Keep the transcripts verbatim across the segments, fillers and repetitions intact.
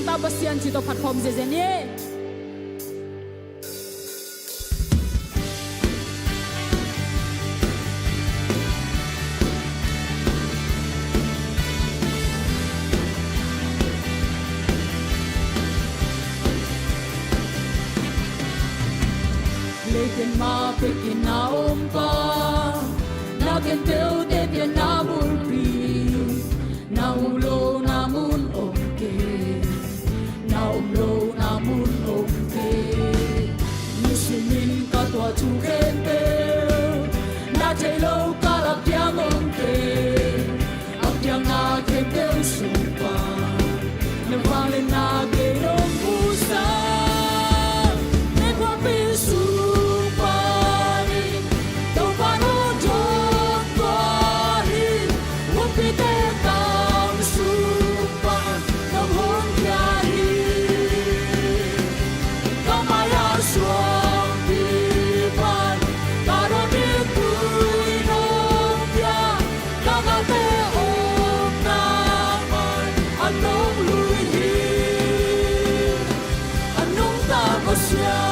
Tapa Pasian ci tawh phat khawm ziazia ni. Leitung mah pekin na om pa, na khempeuh te pian na bulpi, na um lohna mun om kei, na om lohna mun om kei. Nisim in ka tuah thu khempeuh, na theih loh kal a piang om kei. A piang na khempeuh sung pan, na vangliatna kei nong pusuah. Na khuapi sung panin Topa nong dawn tua hi. Humpite gam sung pan nong honkhia hi. Ka mai-ah suangpi pan ka dawn ding tui nong pia. Ka gate omna mai a nong lui hi. A nungta Pasian.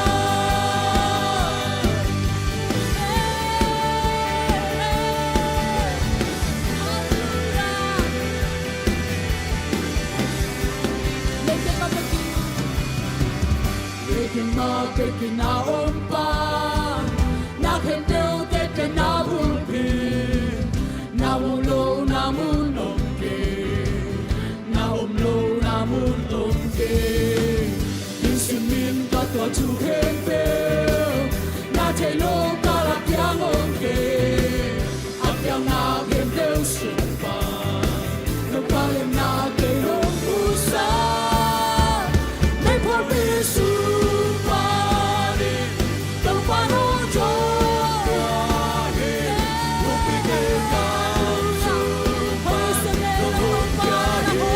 Leitung mah pekin na om pa, na khempeuh te pian na bulpi, na um lohna mun om kei, na om lohna mun om kei. Nisim in ka tuah thu khempeuh, na theih loh kal a piang om kei. A piang na khempeuh sung pan, na vangliatna kei nong pusuah. Na khuapi sung panin Topa nong dawn tua hi. Humpite gam sung pan nong honkhia hi.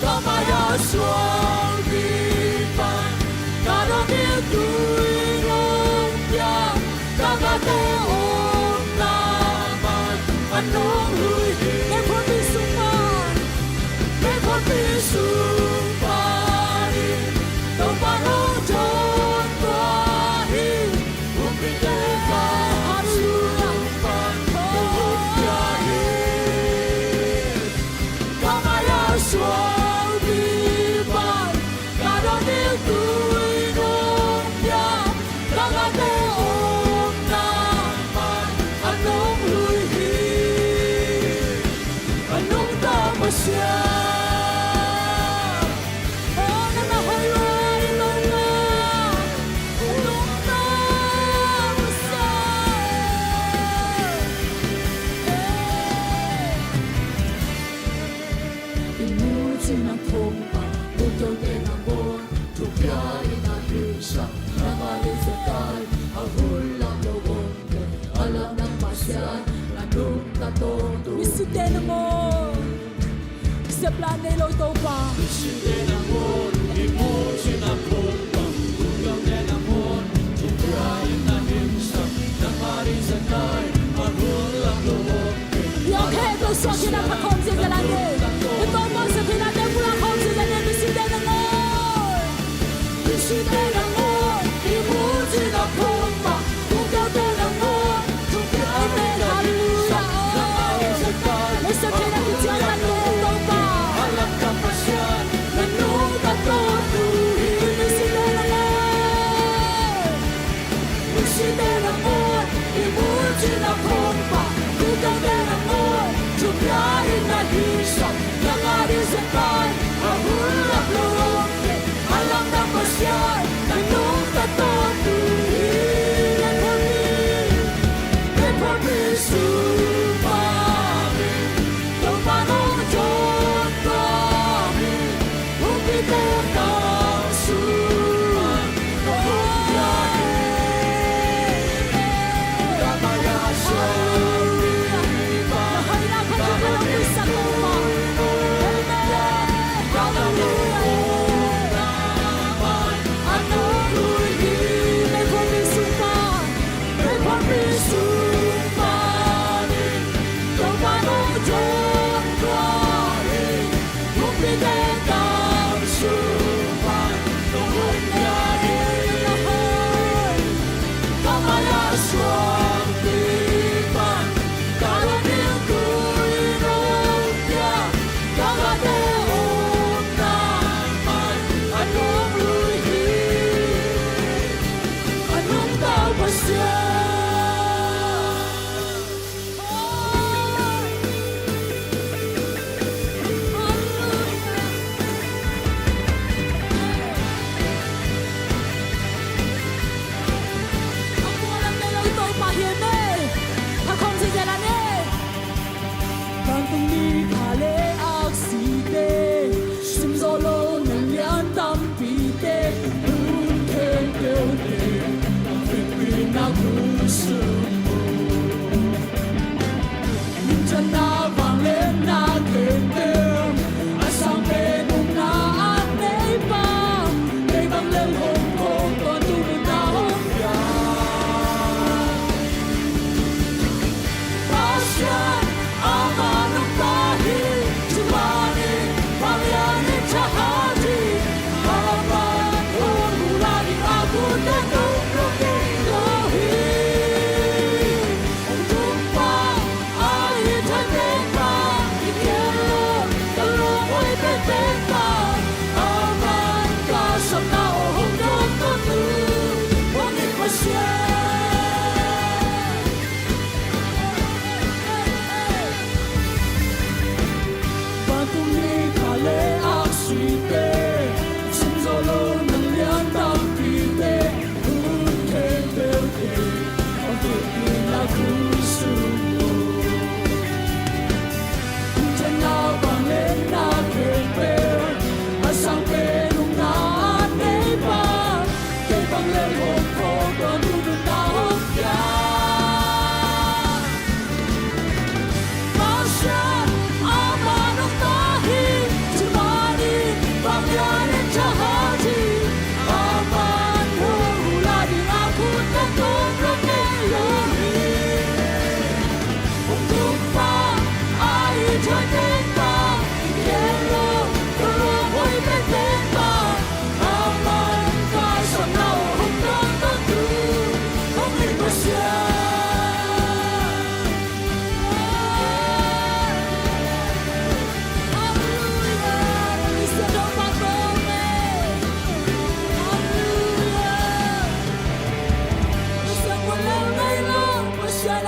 Ka mai-ah suangpi pan ka dawn ding tui nong pia. Ka gate omna mai a nong lui hi. Na khuapi sung pan, na khuapi sung panin Topa nong dawn tua hi. Humpite gam sung pan nong honkhia hi. Ka mai-ah suangpi pan ka dawn ding tui nong pia. Ka gate omna mai a nong lui hi. A nungta Pasian. Oh, na na hoih lai lo na. A nungta Pasian. Hey. I muh cih na thong pan, muh keu te na ngawn, thukhia in na hilhsak, na ngai in zekai, a hun lam lo om kei, a lam nang Pasian, na nungta tawntung. Misite na ngawn, sepla nei lo Topa. Misite na ngawn, i muh cih na thong pan, muh keu te na ngawn, thukhia in na hilhsak, na ngai in zekai, a hun lam lo om. Yo, khe to suak khin a pha khawm zia zia lai ni. Khe to pawng suak khin a te pulak khawm zia zia ni, misite na ngawn. Misite na ngawn, i muh cih na thong pan, muh keu te na ngawn, thukhia in na hilhsak, na ngai in zekai, a hun lam lo om kei. Misite na kician na ngawn Topa. A lam nang Pasian, na nungta tawntung hi. Misite na ngawn. Misite na ngawn, i muh cih na thong pan, muh keu te na ngawn, thukhia in na hilhsak,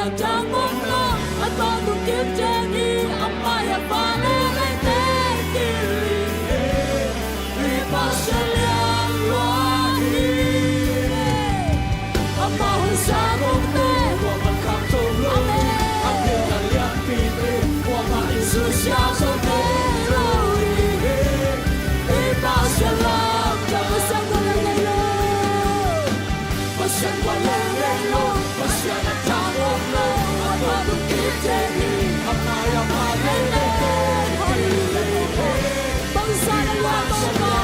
Tang mong lo a tawntung kim ciang hi, a mai a vale lengte kili hi. I Pasian lian lua hi. Amah hun sa kongte kuamah kham zo lo hi. Amen. A pian a lianpite kuamah in susia zo ngei lo hi. I Pasian lam tang Pasian kuan leng ngei lo. Pasian kuan leng ngei lo. Pasian a tang om lo. A tawntung kim ciang hi. A mai a vale lengte kili hi. Bangzah na luat mawk a.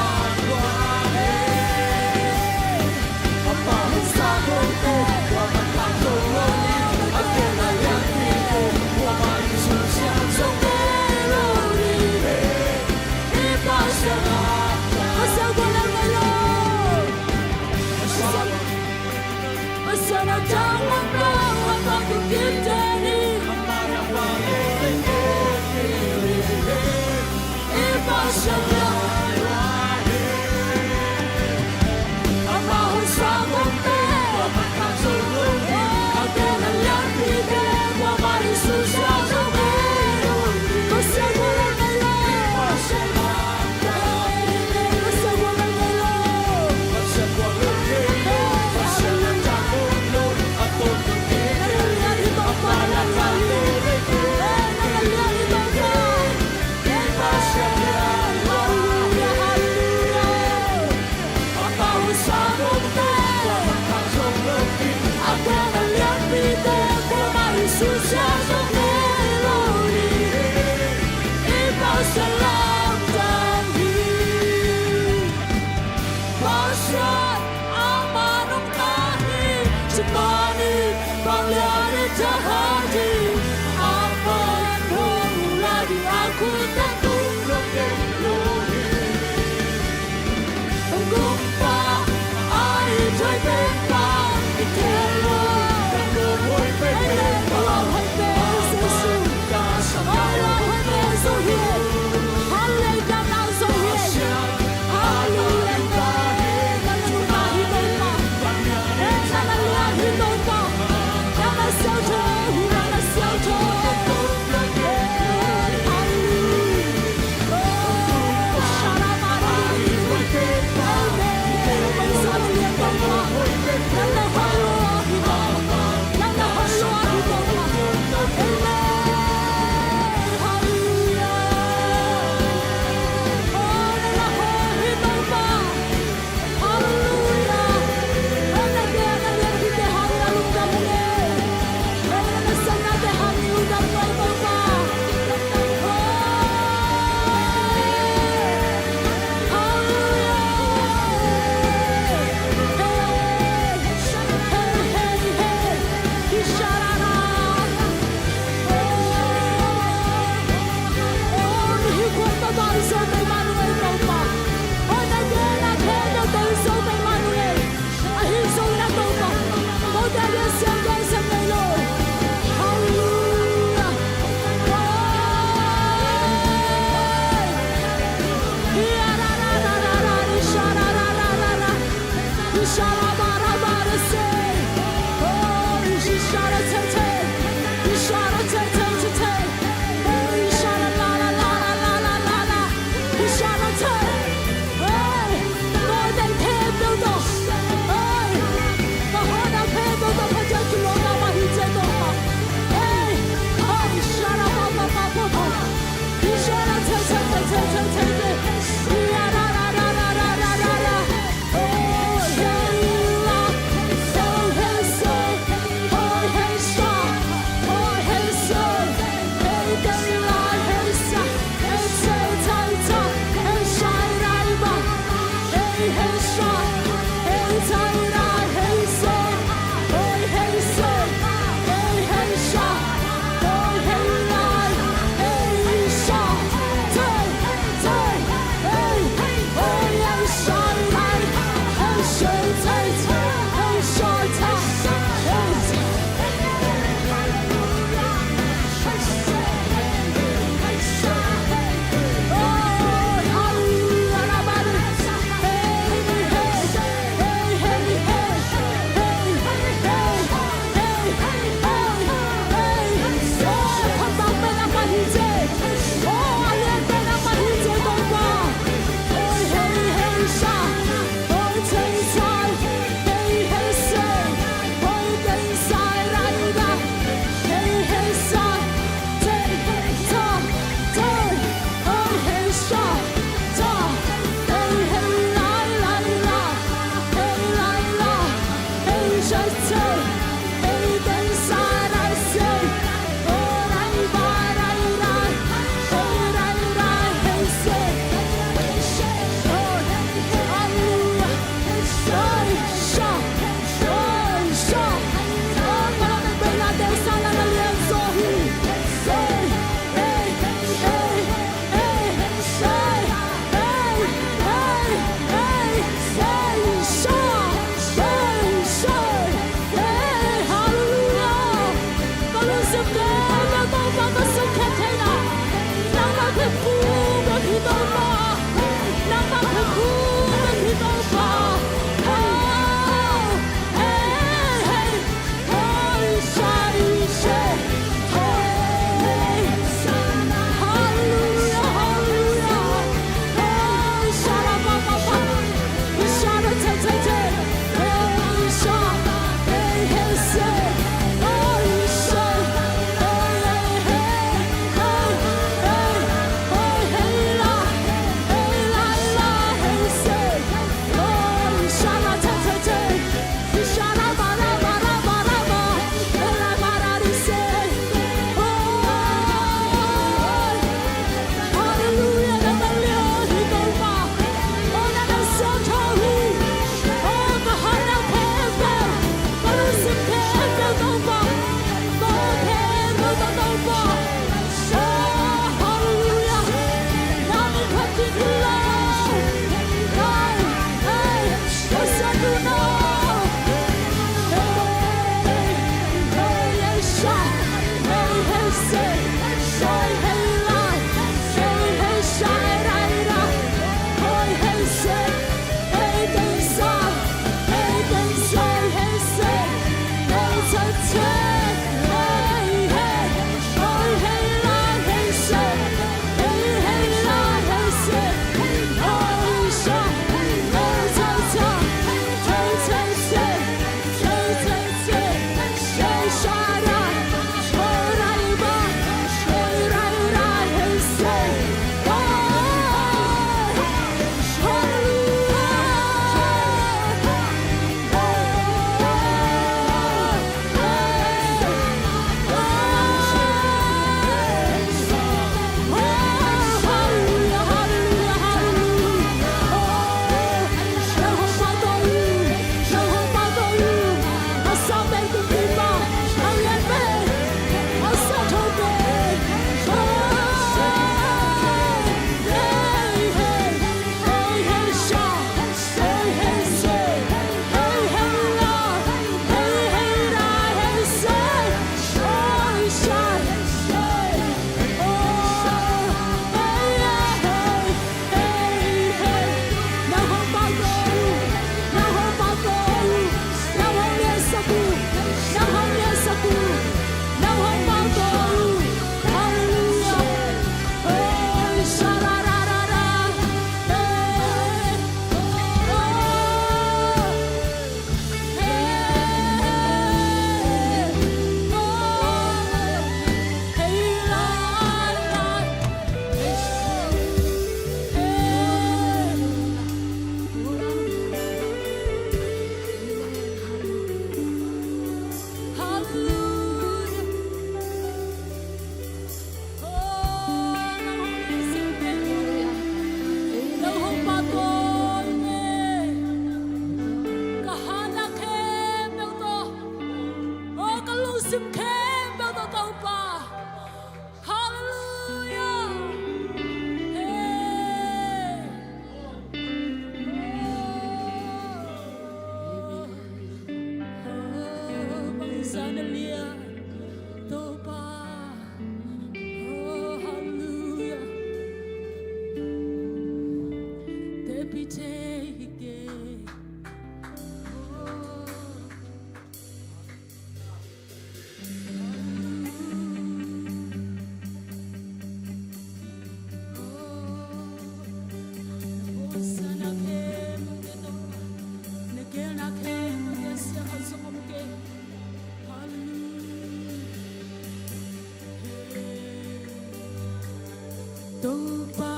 Topa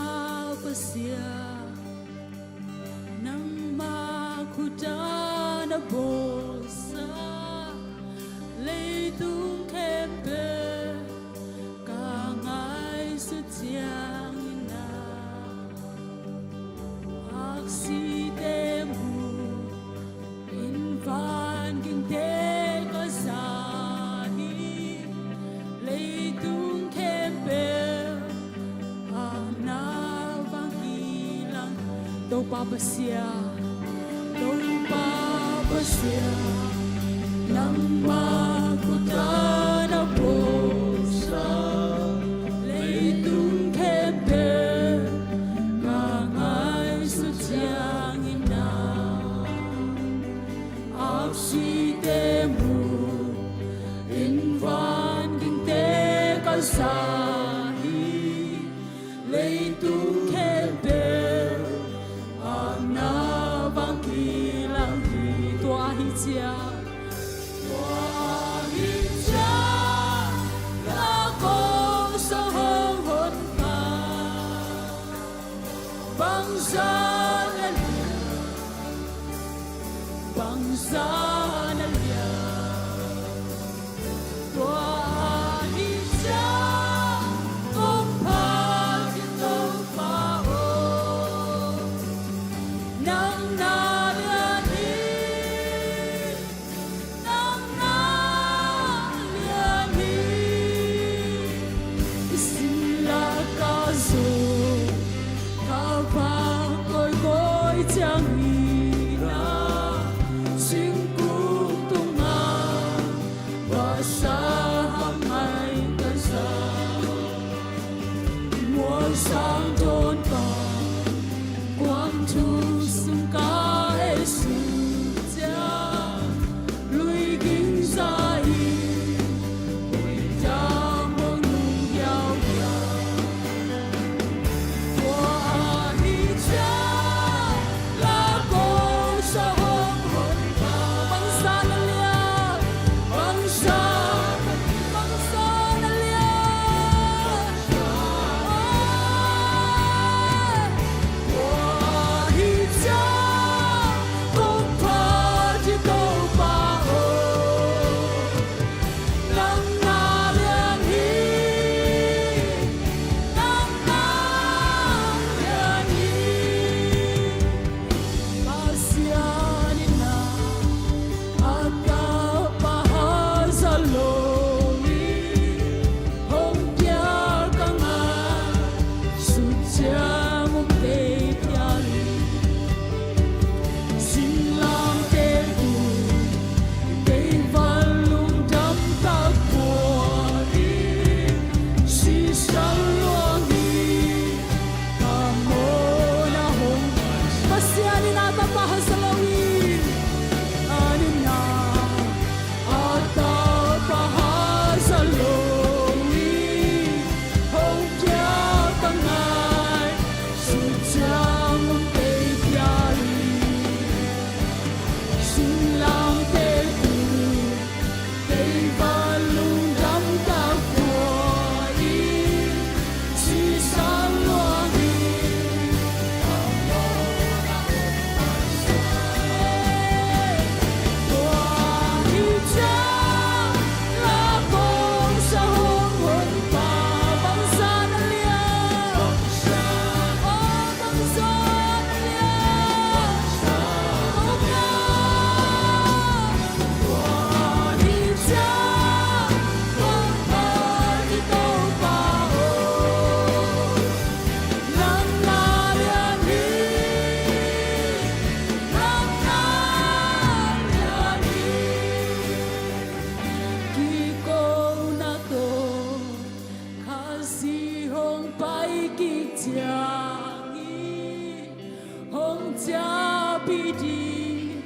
Pasian, nangmah khut ah na bawlsa leitung khempeuh ka ngaihsut ciangin ah, aksite mu in vangingte ka za hi. Leitung khempeuh ah na vang kilang. Topa Pasian, Topa Pasian, nangmah khut ah na bawl sa hi. Leitung khempeuh a na vang kilang hi. Tua ahi ciang, tua ahi ciang, na kong sa hong honpa bangzah na lian, bangzah na lian. Tua ahi ciang kong phat hi Topa aw, nang na lian hi, nang na lian hi. I sin la ka zong, ka vak kawikawi ciang hi na, singkung tungah vasa hang ngai ka za. Mualsang dawn pan kuang thu sung ka ei suk ciang, lui ging za in, ui dam hong nung hiauhiau. Tua ahi ciang, la kong sa hong honpa bangzah na lian, bangzah, bangzah na lian. Tua ahi ciang kong phat hi Topa aw, nang na lian hi, nang na lian hi. Pasian in a tapa haza lo in hong piak a ngai, sut ciang hong tei phial hi. Singlamteh tui, keival lungdam tak pua in, sisan luang hi. Ka mawhna hong, Pasian in a tapa haza lo in, Pasian in a tapa haza lo in hong piak a ngai, sut ciang hong tei phial hi. Singlamteh tui, keival lungdam tak pua in, sisan luang hi. Tua ahi ciang, la kong sa hong honpa bangzah na lian, oh, bangzah na lian. Kikona tawh Khazih hong pai kik ciangin hong ciahpih ding,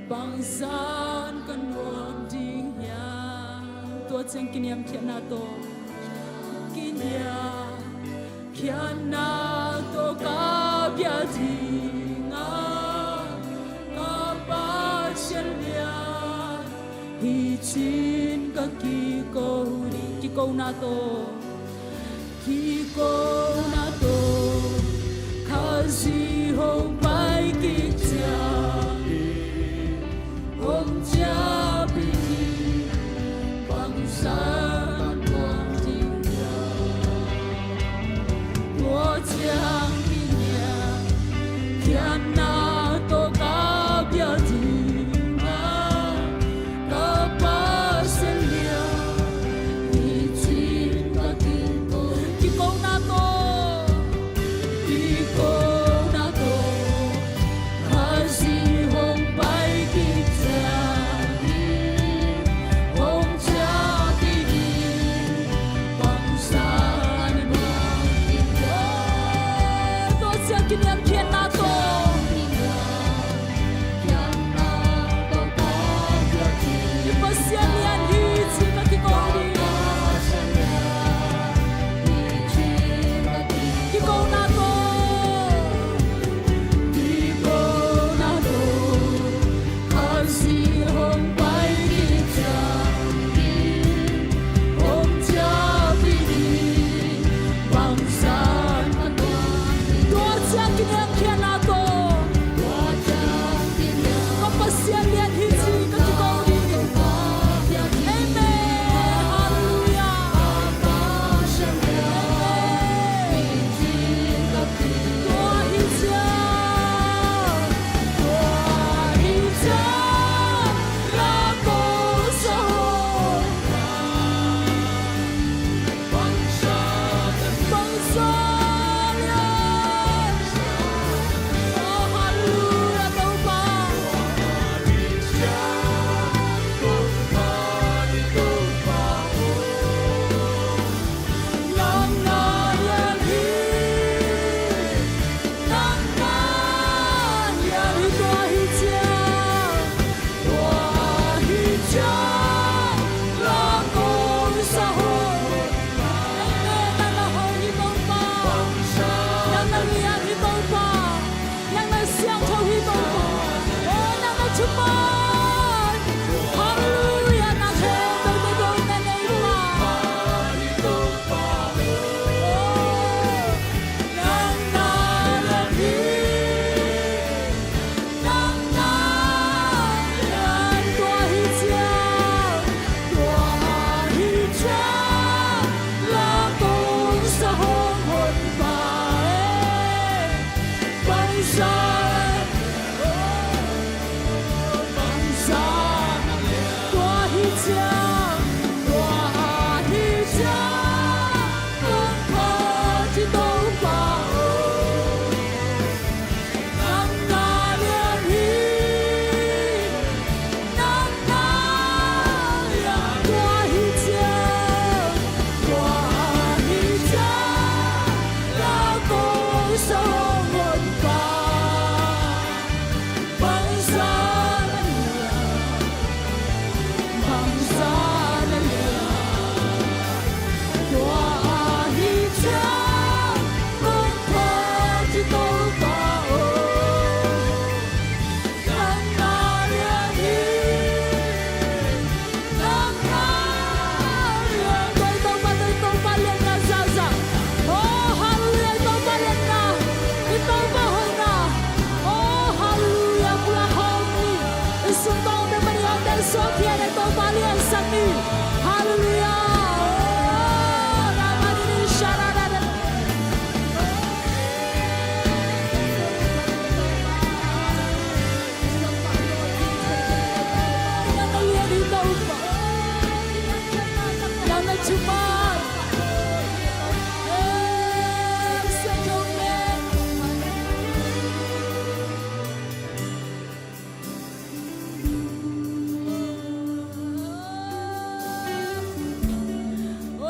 bangzah ka nuam ding hiam? Tua ciang kiniamkhiatna tawh, kiniamkhiatna tawh ka bia ding a, ka Pasian lian hi ci-in ka kiko ding. Kikona tawh, kikona tawh Khazih hong pai kik ciangin hong ciahpih ding, bangzah ka nuam ding hiam? Tua ciang kiniamkhiatna tawh ka bia ding a, ka Pasian lian hi ci-in ka kiko. Kikona tawh, kikona tawh Khazih hong pai kik ciangin hong ciahpih hi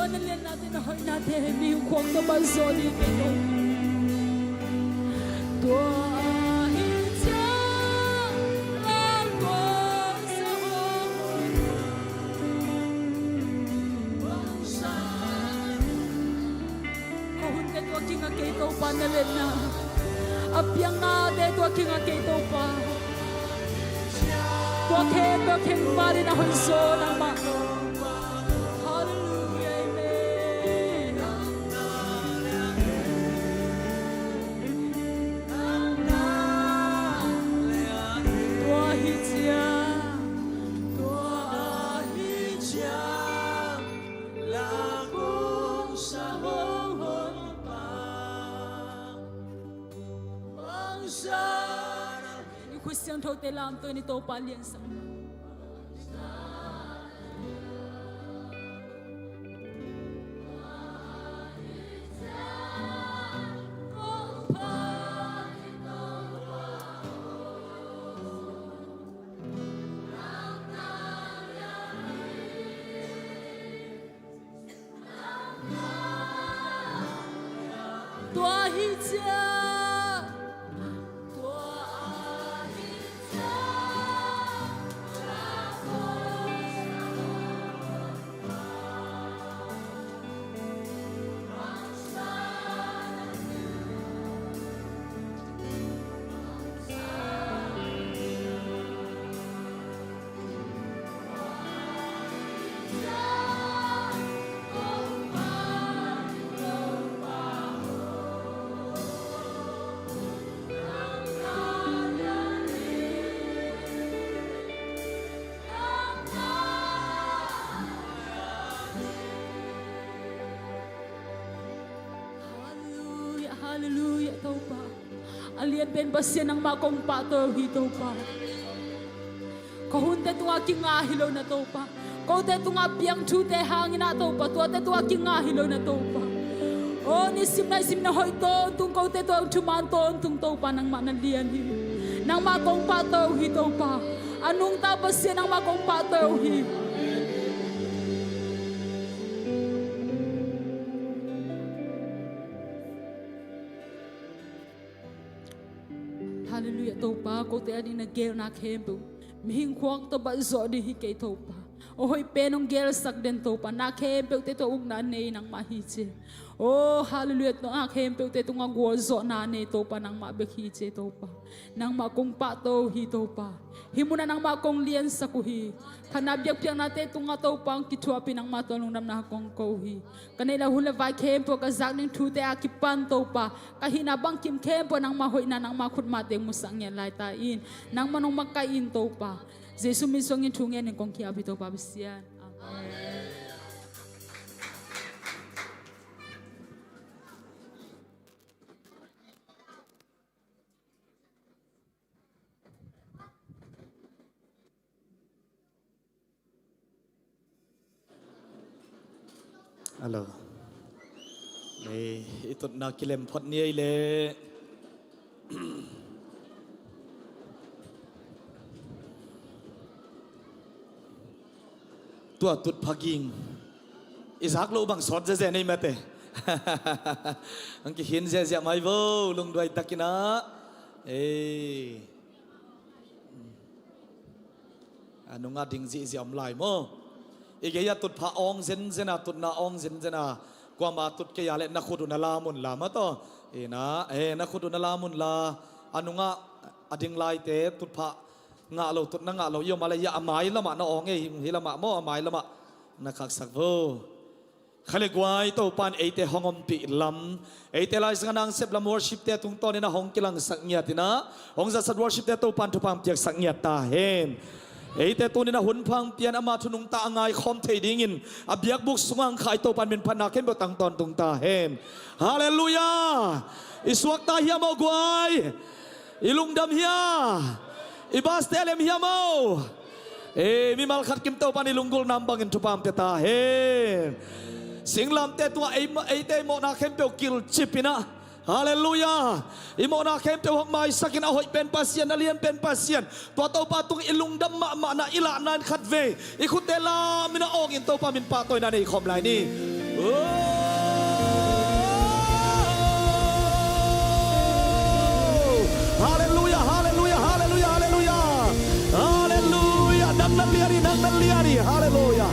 Na liannate, na hoihnate, mihing khuak tawh baih zawh ding hi kei Topa. Tua ahih ciang langkawng sa hong hon pa. Ka hunte tua kingah kei Topa na liatna. A piaknate tua kingah kei Topa. Tua khempeuh kheng pah in a hoih zaw nangmah. Halleluiah, amen. Tua ahih ciang, tua ahih ciang, langkawng sa hong hon pa. Bangsa na. I khut siangthote lamto in i Topa liansak. Tua ahih ciang, tua ahih ciang, Halleluiah, halleluiah, Topa. A lian pen Pasian nangmah kong pahtawi uh hi, Topa. Ka hunte tungah kingah hi lo na, Topa. Kote tungah piang thute hangin ah, Topa, tuate tungah kingah hi lo na, Topa. Aw, nisim naisim na hoih tawntung, kote tungah thuman tawntung, Topa, nangmah na lian hi. Nangmah kong pahtawi uh hi, Topa. A nungta Pasian nangmah kong pahtawi uh hi. Halleluiah, Topa, kote ading na gelna khempeuh, mihing khuak tawh baih zawh ding hi kei, Topa. A hoih pen hong gelsak den, Topa. Na khempeuhte tawh ukna nei nangmah hi ci. Aw, halleluiah, na khempeuhte tungah gualzawhna nei, Topa, nangmah bek hi ci, Topa. Nangmah kong pahtawi uh hi, Topa. Hih munah nangmah kong liansak uh hi. Khatna biakpiaknate tungah, Topa, hong kithuahpih, nangmah tawh lungdamna kong ko uh hi. Ka neih loh hun le vai khempeuh, ka zak ding thute a kipan, Topa, ka hihna bangkim khempeuh nangmah hoihna, nangmah khutmate musak ngiat lai ta in. Nangmah hong makaih in, Topa. Jesuh min suangin thu ngenin kong ki-ap hi, Topa Pasian. Amen. Hello. Ei, i tutna kilem phot ni ei le. Tua tut phaging i zak loh bang sawt zeze nei mate. Ang kihin zezia mai vo, lungduai takin ah. Ei. A nungah ding zihziah om lai maw? I gei a tutphah awng zenzen a, tutna awng zenzen a, kuama tut kei a le na khut uh na lam un la maw taw. Ina, eh, na khut uh na lam un la. A nungah a ding laite tutphah ngah lo, tutna ngah lo i om a le, hiah a mai lamah na awng ei, hih lamah maw, a mai lamah na khaksak vo. Kha le guai, Topa in eite hong ompih lam, eite Lai Siangtho hong sep lam, worship-te tungtawnin ah hong kilangsak ngiat in ah, hong zasak worship-te Topa in thupha hong piaksak ngiat ta hen. Eite tuni-in ah hun pha hong pia in, ama thu nungta a ngaikhawm thei dingin a biakbuk sungah hong khah Topa in min phatna khempeuh tang tawntung ta hen. Halleluiah. I suakta hiam aw guai? I lungdam hiam? I baste lem hiam aw? Ei, mimal khat kim Topa in i lunggulh nam bangin thupha hong pia ta hen. Singlamteh tungah ei, eite i mawhna khempeuh kilcip in ah. Halleluiah. I mawhna khempeuh hong maisak in, a hoih pen Pasian, a lian pen Pasian, tua Topa tungah i lungdam mahmahna i lahna in khatvei i khutte lam in ah awng in Topa min pahtawina nei khawm lai ni. Oh! Halleluia, halleluia, halleluia, halleluia. Halleluia. Nang na lian hi, nang na lian hi. Halleluia.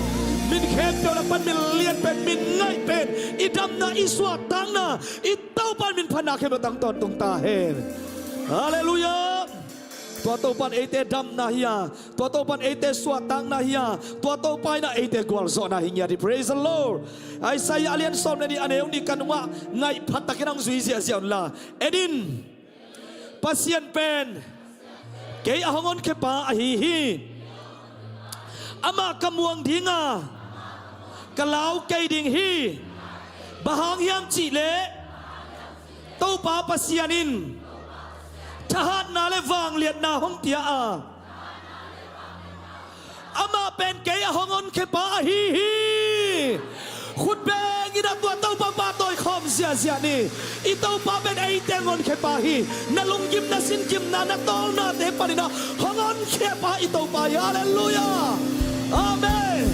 Min khempeuh lak pan min lian pen, min ngaih pen, i damna, i suahtakna, i Topa min phatna khempeuh tang tawntung ta hen. Halleluia. Tua Topa in eite damna hi a, tua Topa in eite suahtakna hi a, tua Topa in ah eite gualzawhna hi ngiat hi. Praise the Lord. Isaiah a lian sawm le nih, a neu nih, ka nungah ngaih pha takin hong zui ziahziah unla. En in, Pasian pen kei a hong honkhia pa ahi hi. Amah ka muang ding a, ka lau kei ding hi. Bang hang hiam cih leh Topa Pasian in thahatna le vangliatna hong pia a, amah pen kei a hong honkhia pa ahi hi. Khut beng in ah tua Topa pahtawi khawm ziahziah ni. I Topa pen eite hong honkhia pa hi. Na lunggimna, singgimna, na tawlnate panin ah hong honkhia pa i Topa hi. Halleluia. Amen.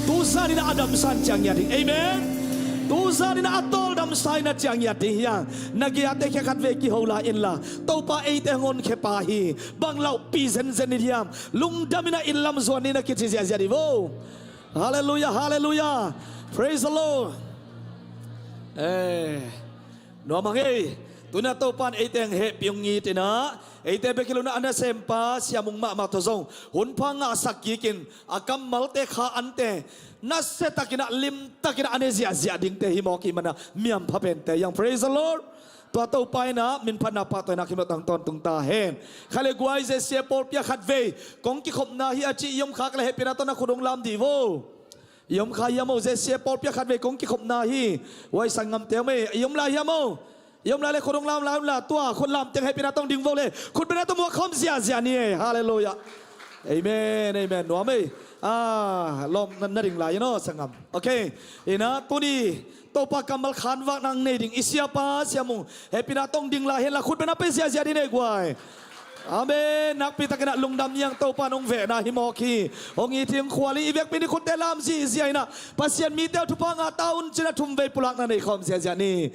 Tuzan in ah a damsa in ciang ngiat ding. Amen. Tuzan in ah a tawldamsa in ah ciang ngiat ding hi hang. Na gei-ate khia khat vei kiho lai inla, Topa eite hong honkhia pa hi. Bang lauhpih zenzen ni hiam? Lungdam in ah inn lam zuan ni, na kici ziahziah ding vo. Halleluia, halleluia. Praise the Lord. Eh, nuam hang ei. Tuni-in ah Topa in eite hong hehpih hong it in ah, eite bek hi lo in ah a nasempa Sia Mung mahmah tawh zong hun pha ngahsak kikin, a kammalte, kha ante nasia takin ah, lim takin ah a ne ziahziah dingte hi mawk ahih manin ah, mi hampha pente hi hang. Praise the Lord. Tua Topa in ah min phatna, pahtawina khempeuh tang tawntung ta hen. Kha le guai, Z C A pawlpi ah khat vei kong kikhopna hi a ci i om kha leh hehpihna tawh na khut hong lam dih vo. I om kha hiam o, Z C A pawlpi ah khat vei kong kikhopna hi. Huai sanggamte om ei, i om lai hiam o? I om lai leh khut hong lam lai unla, tua khut lam teng hehpihna tawh hong ding vo leh, khut bengna tawh muak khawm ziahziah ni ei. Halleluia. Amen, amen. Nuam ei. Ah, lawm na, na ding lai in aw, sanggam. Ok. In ah tuni Topa kammal khanvakna nei ding i siapa Sia Mung, hehpihna tawh hong ding lai henla, khut bengna pia ziahziah ni ei guai. Amen. Nakpi takin ah lungdam ni hang, Topa in hong vehna hi mawk hi. Hong it hi, hong khual hi. I vekpi-in i khutte lam ziahziah in ah, Pasian mite aw, thupha ngah ta un ci-in ah thum vei pulakna nei khawm ziahziah ni.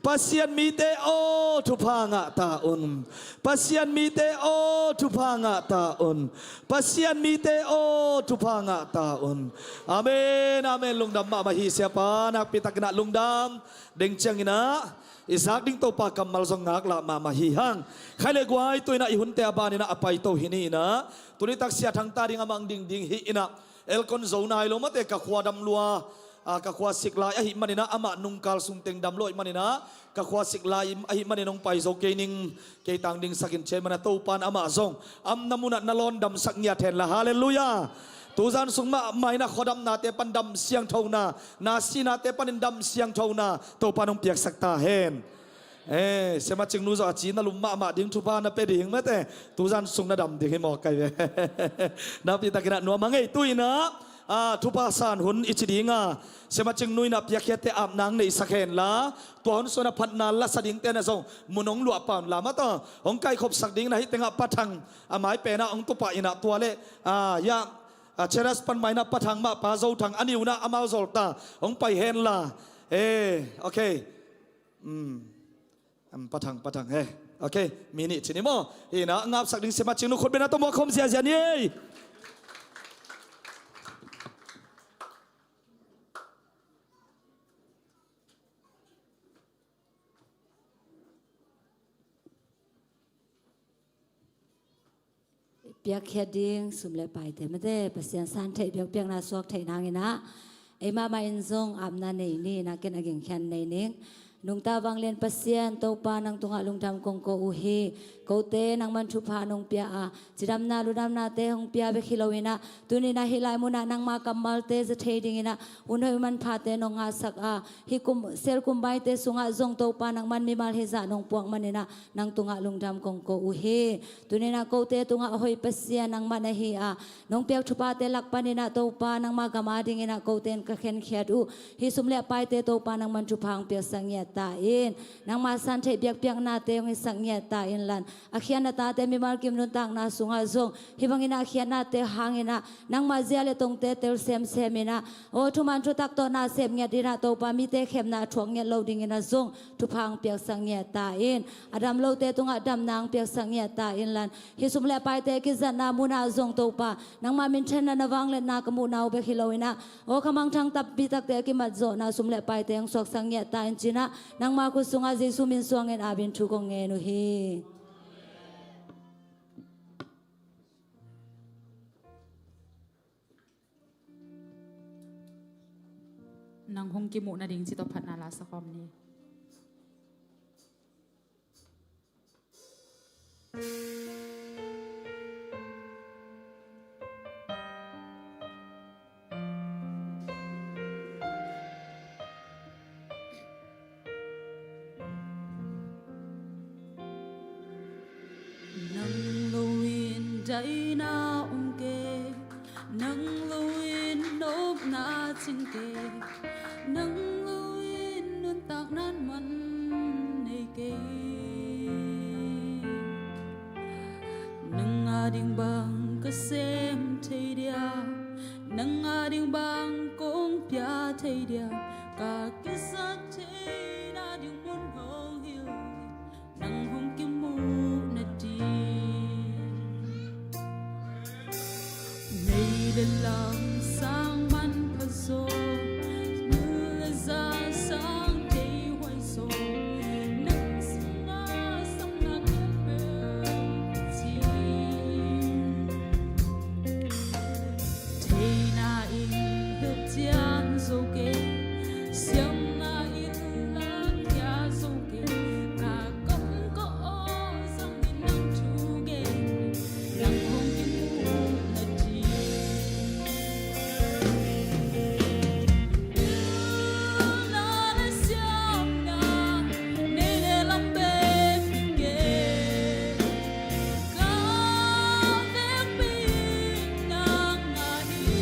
Pasian mite aw, thupha ngah ta un. Pasian mite aw, thupha ngah ta un. Pasian mite aw, thupha ngah ta un. Amen, amen. Lungdam mahmah hi siapa, nakpi takin ah lungdam. Deng ciangin ah i zak ding Topa kammal zong ngaklah mahmah hi hang. Kha le guai, tu-in ah i hunte a banin ah a paito hi ni in ah, tuni tak Sia Thang ta ding a mang dingding hi in ah, elkon zo nai lo mate, ka khua dam lua, ah, ka khua sik lai ahih manin ah, amah nungkal sung teng dam lo ahih manin ah, ka khua sik lai ahih manin hong pai zo kei ning, kei tang dingsakin ci ahih manin ah, Topa in amah zong a omna munah na lawn damsak ngiat henla. Halleluia. Tuzan sung mahmah in ah khuadamnate pan dam siangthona, na sinate panin dam siangthona Topa in hong piaksak ta hen. Eh, Sia Macing nu zong a ci na lum mahmah ding, thupha na pia ding mate, tuzan sung na dam ding hi mawk hi ve. Nakpi takin ah nuam hang ei. Tu-in ah, ah, thupha san hun i ci ding a, Sia Macing nu in ah piakkhiatte apna hong neihsak henla, tua hun sungah phatna lasa dingte in ah zong mun hong luah pah unla, mate, hong kaikhopsak ding in ah, hih tengah Pa Thang a mai pen ah hong tu pah in ah, tua leh, ah, ya, ah, Cheras pan mai in ah Pa Thang mah, Pa Zo Thang, a ni un ah amau zol ta, hong pai henla. Eh, ok. Hmm. Am, Pa Thang, Pa Thang, he. Ok, mi nih ci ni maw. Hi in ah, ngapsak ding Sia Macing nu, khut bengna tawh muak khawm ziahziah ni ei. Piakkhiat ding sum le paite mate, Pasian san theih biakpiakna suak theih nangin ah, ei mahmah in zong apna nei ni, nakin a gingkhian nei ning. Nungta vanglian Pasian Topa, nang tungah lungdam kong ko uh hi. Kote nangman thupha nong pia a, cidamna ludamnate hong pia bek hi lo in ah, tuni in ah hih lai munah nangma kammalte za thei dingin ah hun hoih hun manphate nong ngahsak a, hih kum, sel kum baite sungah zong Topa nangman mimal hizah nong puak manin ah, nang tungah lungdam kong ko uh hi. Tuni in ah kote tungah a hoih Pasian nangmah na hi a, nong piak thuphate lak panin ah Topa nangma gam adingin ah kote in ka khenkhiat uh. Hih sum le paite Topa nangman thupha hong piaksak ngiat ta in. Nangma san theih biakpiaknate hong hisak ngiat ta inla, a khiatna tate mimal kim nuntakna sungah zong hih bangin a khiatnate hangin ah nangma zia le tongte tel semsem in ah, aw thuman thutak tawh nasep ngiat in ah, Topa, mite khemna a thuak ngiat lo dingin ah zong thupha hong piaksak ngiat ta in. A dam lote tungah damna hong piaksak ngiat ta inla, hih sum le paite kizatna munah zong, Topa, nangma minthanna, na vangliatna ka muhna uh bek hi lo in ah, aw kha mangthang tampi takte a kimat zawhna sum le paite hong suaksak ngiat ta in, ci-in ah nangma khut sungah Jesu min suangin amen in thu kong ngen uh hi. Nang hong kimuh nading ci tawh phatna la sa khawm ni. Nang lo-in daihna om kei, nang lo-in nopna cing kei, nang lo-in nuntakna man nei kei. Nang ading bang ka sem thei dia, nang ading bang kong pia thei dia, ka kisa theihna ding mun hong hilh, nang hong kimuh nading. Mei le lam sang manpha zaw, nu le za sang thei huai zaw, nang sungah samna khempeuh ci. Theihna in hilh cian zo kei, siamna in lakhia zo kei, ka kam ka aw zangin nang thu gen, nang hong kimuh nading. Pilna le siamna, nei le lam pek kei. Ka vekpi nang ahi.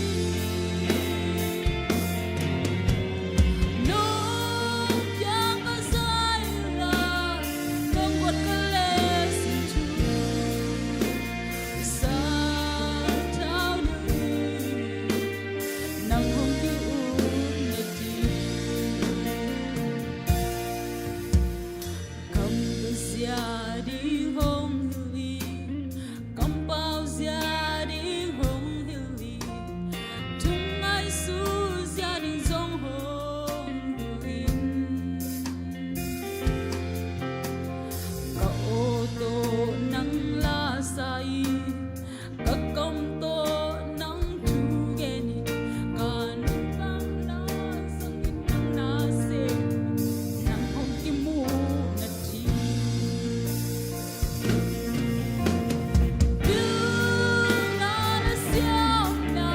Nong piang ka zai la, nong guan ka leh sin thu. Sathau na hi, nang hong ki-ut nading. Kam zia ding hong hilh in, kampau zia ding hong hilh in, thu ngaihsut zia ding zong hong hilh in. Ka aw tawh nang la sa in, ka kam tawh nang thu gen in, ka nuntakna zangin nang na sem, nang hong kimuh nading. Pilna le siamna,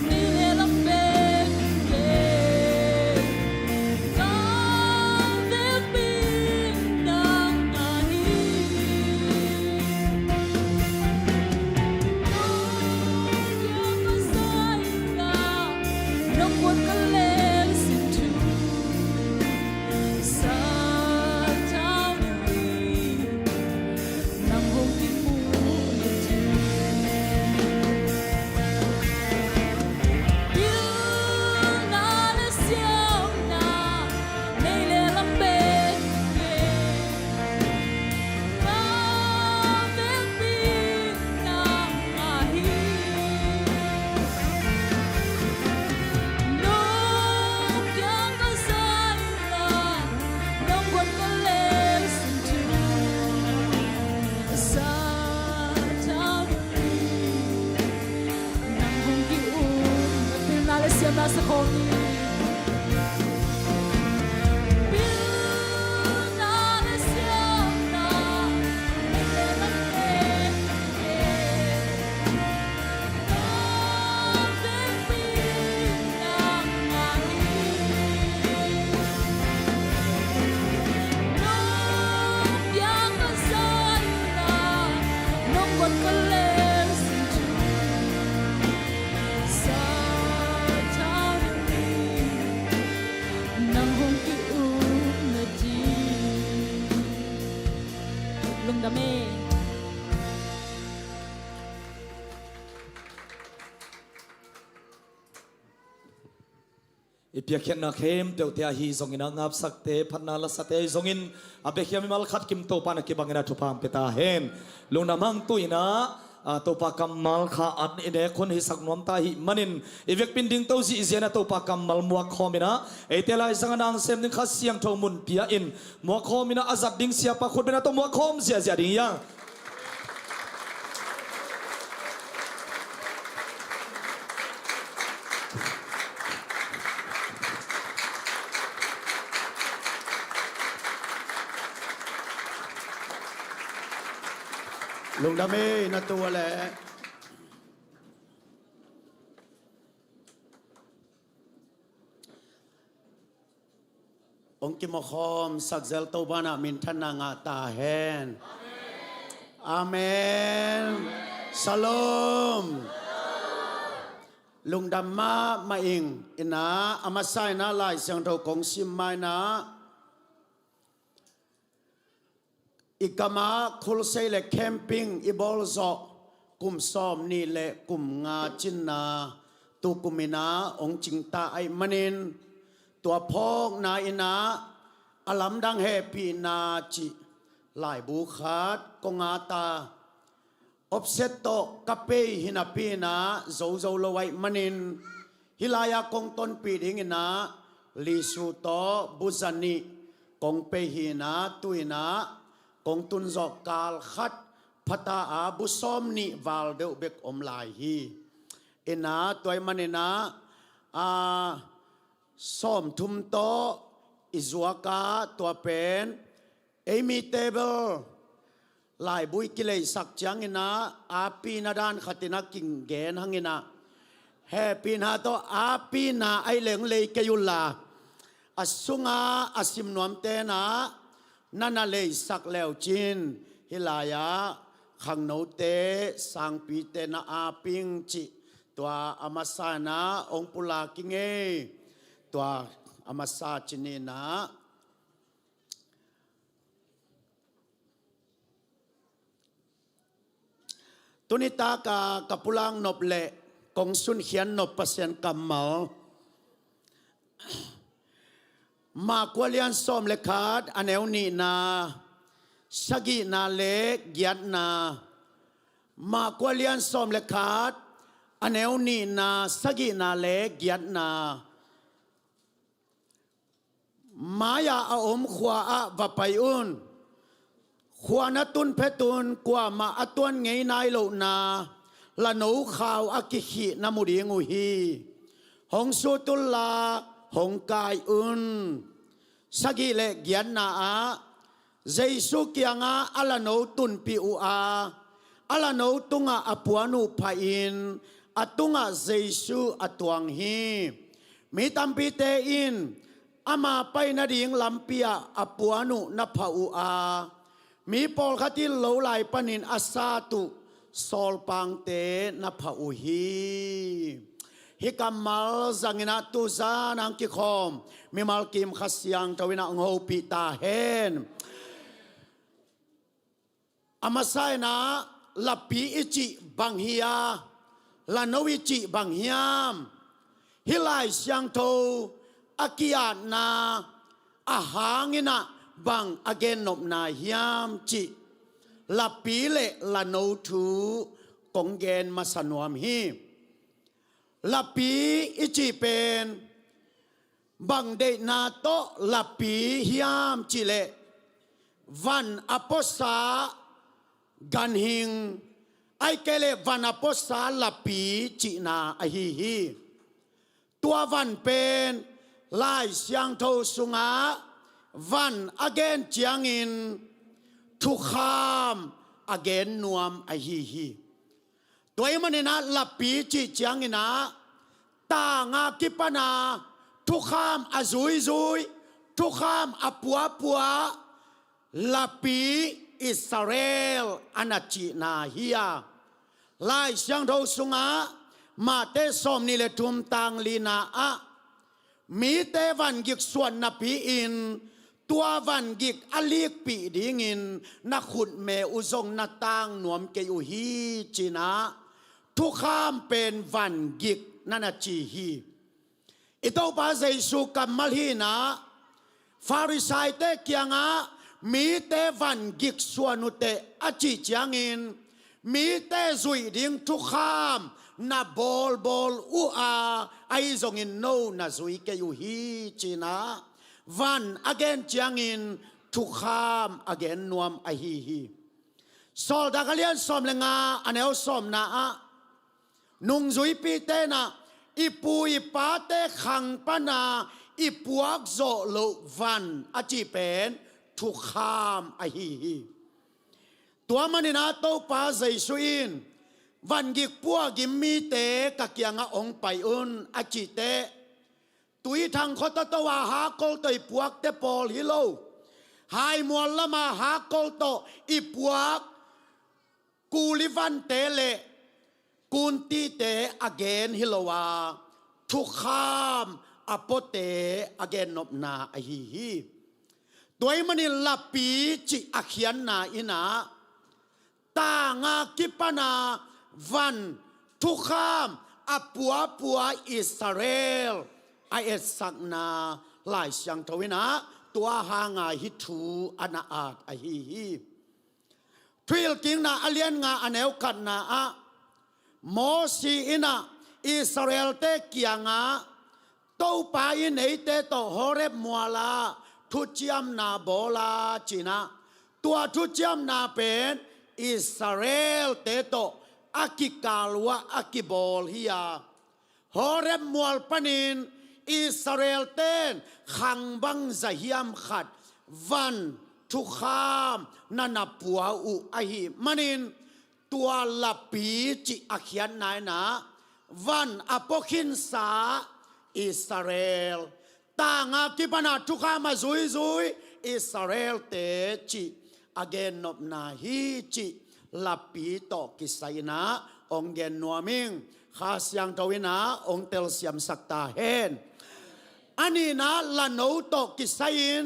nei le lam pek kei. Ka vekpi nang ahi. Nong piang ka zai la, nong guan ka leh sin thu. Sathau na hi, nang hong kimuh nading. Pilna le siamna, nei le lam pek kei. Ka vekpi nang ahi. Nong piang ka zai la, nong guan ka leh sin thu. Sathau na hi, nang hong ki-ut. Pilna le siamna sa khawm ni. Pilna le siamna, nei le lam pek kei. Ka vekpi nang ahi. Nong piang ka zai la, nong guan ka leh sin thu. Sathau na hi, I piakkhiatna khempeuhte ahi zongin, a ngapsakte, phatna lasate ahi zongin, a biakhiat mimal khat kim Topa na kibangin a thupha hong pia ta hen. Lungdam hang. Tu-in ah, a, Topa kammal kha an i nek hun hisak nuam ta ahih manin, i vekpi in dingto zihziah in ah Topa kammal muak khawm in ah, eite Lai Siangtho a na sem ding Kha Siangtho mun pia in, muak khawm in ah a zat ding siapa khut beng ah tawh muak khawm ziahziah ding hi hang. Lungdam ei, na tu a leh. Hong kimukhawm sak zel Topa in ah minthanna ngah ta hen. Amen. Shalom. Lungdam mahmah ing. In ah, a masa in ah Lai Siangtho kong sim ma in ah, i gamah khulsei le camping i bawl zawh kum sawmnih le kum nga cinna tu kum in ah hong cingta ahih manin, tua phawkna in ah a lamdang hehpihna cih laibu khat kong at a, offset tawh ka pei hi napi in ah zozo lo ahih manin, hih lai-ah kong tonpih ding in ah Lisu tawh bu za nih kong pei hi in ah, tu-in ah kong tun zawh kal khat pha ta a, bu sawmnih val deuh bek om lai hi. In ah tua ahih manin ah, a, sawmthum tawh i zuak a, tua pen ei mi table laibu i kileisak ciangin ah, aapihna dan khat in ah kong gen hang in ah, hehpihna tawh aapihna ahih leh hong lei kei un la, a sungah a sim nuamte in ah na na leisak le uh cin, hih lai-ah khangnote, sangpite na aap ing cih, tua a masa in ah hong pulak ing ei. Tua a masa ci ni in ah, tuni tak a ka pulak nop leh kong sunkhiat nop Pasian kammal, Marka a lian sawm le khat, a neu nihna, sagihna le giatna. Marka a lian sawm le khat, a neu nihna, sagihna le giatna. Mai-ah a om khua-ah va pai un. Khua na tun phet un, kuamah a tuan ngei nai lohna lano khau a kikhih na mu ding uh hi. Hong sut un la, hong kai un. Sagih le giatna ah, Jesu kiangah a lano tunpih uh a, a lano tungah a puan uh pha-in, a tungah Jesu a tuang hi. Mi tampite in ama pai nading lampi-ah a puan uh na phah uh a, mi pawlkhat in lo lai panin a sat uh sawlpangte na phah uh hi. Hih kammal zangin ah tu zan hong kikhawm mimal kim Kha Siangtho in ah hong hopih ta hen. A masa in ah, lapi i cih bang hi a, lano i cih bang hiam? Hih Lai Siangtho a ki-atna a hang in ah bang a gennopna hiam cih lapi le lano thu kong gen masa nuam hi. Lapi i cih pen bang deihna tawh lapi hiam cih leh, van a puasa ganhing, ahih kei leh van a puasa lapi cihna ahi hi. Tua van pen Lai Siangtho sungah van a gen ciangin thukham a gen nuam ahi hi. Tua ahih manin ah lapi cih ciangin ah, tang a kipan a thukham a zuizui, thukham a puapua, lapi Israel a na cihna hi a. Lai Siangtho sungah Mate sawmnih le thum tang lina ah, mite van gik suan napi-in Tua vangik a likpih dingin na khutme uh zong na tang nuam kei uh hi, ci-in ah thukham pen vangik na na ci hi. I Topa Jesu kammal hi-in ah Farisaite kiangah mite vangik suan uhteh a cih ciangin mite zuih ding thukham na bawlbawl uh a, ahi zongin no na zui kei uh hi, ci-in ah van a gen ciangin thukham a gen nuam ahi hi. Sawltak a lian sawm le nga a neu sawmna ah nungzuipite in ah i pu i pate khang pana i puak zawh loh van a cih pen thukham ahi hi. Tua manin ah Topa Jesu in vangik puak in mite ka kiangah hong pai un a cih teh, Tuithang khua tawh a hakkol tawh i puakte pawl hi lo, haimual lama hakkol tawh i puak kulivante le kuntite a gen hi lo a, thukham a puate a gennopna ahi hi. Tua ahih manin lapi cih a khiatna in ah tanga kipana van thukham a puapua Israel a etsakna Lai Siangtho in ah tua hanga hih thu a na at ahi hi. Thuhilhkikna a lian nga a neu khatna ah Mosi in ah Israelte kiangah Topa in eite tawh Horeb mualah thuciamna bawl a, ci-in ah tua thuciamna pen Israelte tawh a kikal uh ah a kibawl hi a, Horeb mual panin Israelte in khang bang zahiam khat van thukham na na pua uh ahih manin tua lapi cih a khiatna in ah van a pua khinsa Israel, tanga kipana thukham a zuizui Israelte cih a gennopna hi cih lapi tawh kisai-in ah hong gen nuam ing. Kha Siangtho in ah hong telsiamsak ta hen. A nihna, lano tawh kisai-in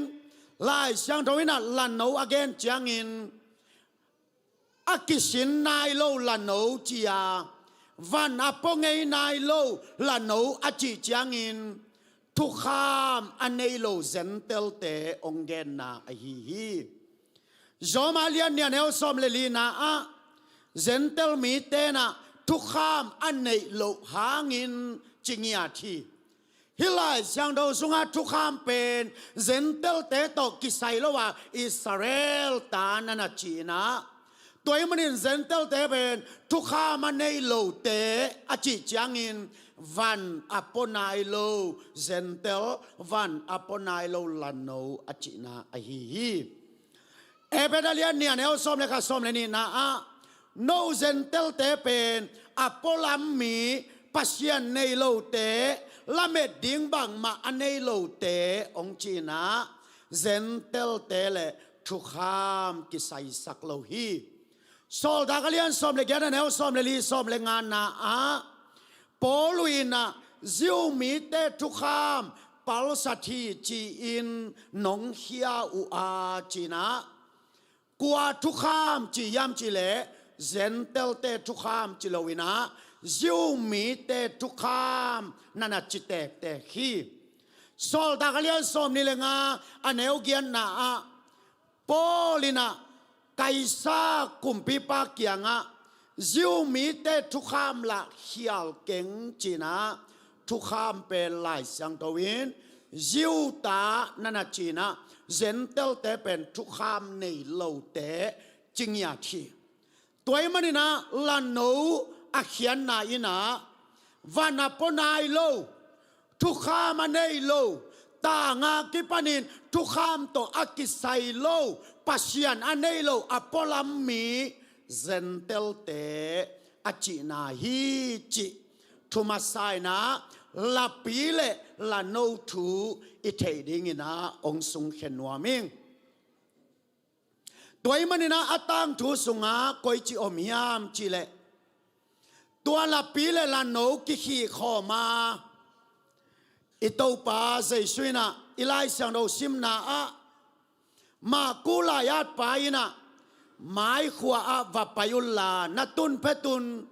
Lai Siangtho in ah lano a gen ciangin a kisin nai lo lano ci a, van a pua ngei nai lo lano a cih ciangin thukham a nei lo Zentelte hong genna ahi hi. Rom a lian nih a neu sawm le lina ah Zentel mite in ah thukham a neih loh hangin ci ngiat hi. Hih Lai Siangtho sungah thukham pen Zentelte tawh kisai lo a, Israel ta na na ci-in ah, tua ahih manin Zentelte pen thukham a nei lote a cih ciangin van a pua nai lo Zentel, van a pua nai lo lano a cihna ahi hi. Efesa a lian nih a neu sawm le khat, sawm le nihna ah no Zentelte pen a pualam mi, Pasian nei lote, lamet ding bangmah a nei lote hong ci-in ah Zentelte le thukham kisaisak lo hi. Sawltak a lian sawm le giat a neu sawm le li, sawm le ngana ah Paul in ah Jew mite thukham palsat hi ci-in nong khia uh a, ci-in ah kua thukham ci hiam cih leh Zentelte thukham ci lo-in ah Jew mite thukham na na ci tektek hi. Sawltak a lian sawm nih le nga a neu giatna ah Paul in ah Kaisa kumpipa kiangah Jew mite thukham lah khial keng ci-in ah thukham pen Lai Siangtho in Jew ta na na ci-in ah Zentelte pen thukham nei lote ci ngiat hi. Tua ahih manin ah lano a khiatna in ah van a pua nai lo, thukham a nei lo, tanga kipanin thukham tawh a kisai lo, Pasian a nei lo a pualam mi Zentelte a cihna hi cih thu masa-in ah lapi le lano thu i theih dingin ah hong sungkhia nuam ing. Tua ahih manin ah a tangthu sungah koici om hiam cih leh tua lapi le lano kikhih khawm a, i Topa Jesu in ah i Lai Siangtho simna ah Mah ku lai-at pa in ah, maikhua ah va pai unla, na tun phetun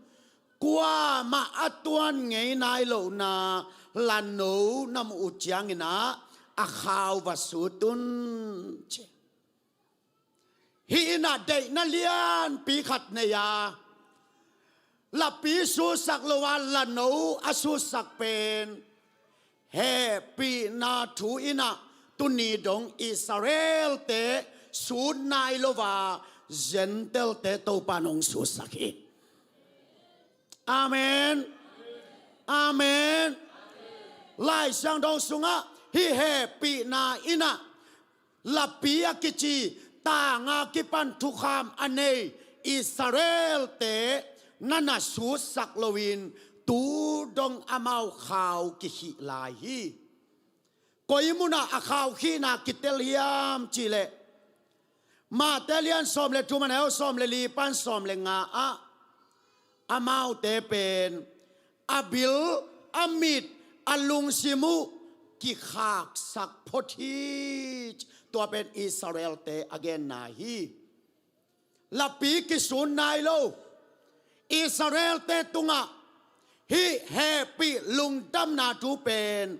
kuamah a tuan ngei nai lohna lano na muh uh ciangin ah a khau va sut un, ci. Hih in ah deihna lianpi khat nei a, lapi sutsak lo a lano a sutsak pen hehpihna thu in ah tuni dong Israel-te sut nai lo a, Gentile-te Topa in hong sutsak hi. Amen. Amen. Lai Siangtho sungah hih hehpihna in ah lapi a kici tanga kipan thukham a nei Israel-te na na sutsak loin tu dong amau khau kikhih lai hi. Koi munah a khaukhihna kitel hiam cihleh, Mate lian sawm le thum, a neu sawm le li pan sawm le nga ah, amaute pen a bil, a mit, a lungsim uh kikhaksak phot hi. Tua pen Israel-te a genna hi. Lapi kisut nai lo Israel-te tungah hih hehpih lungdamna thu pen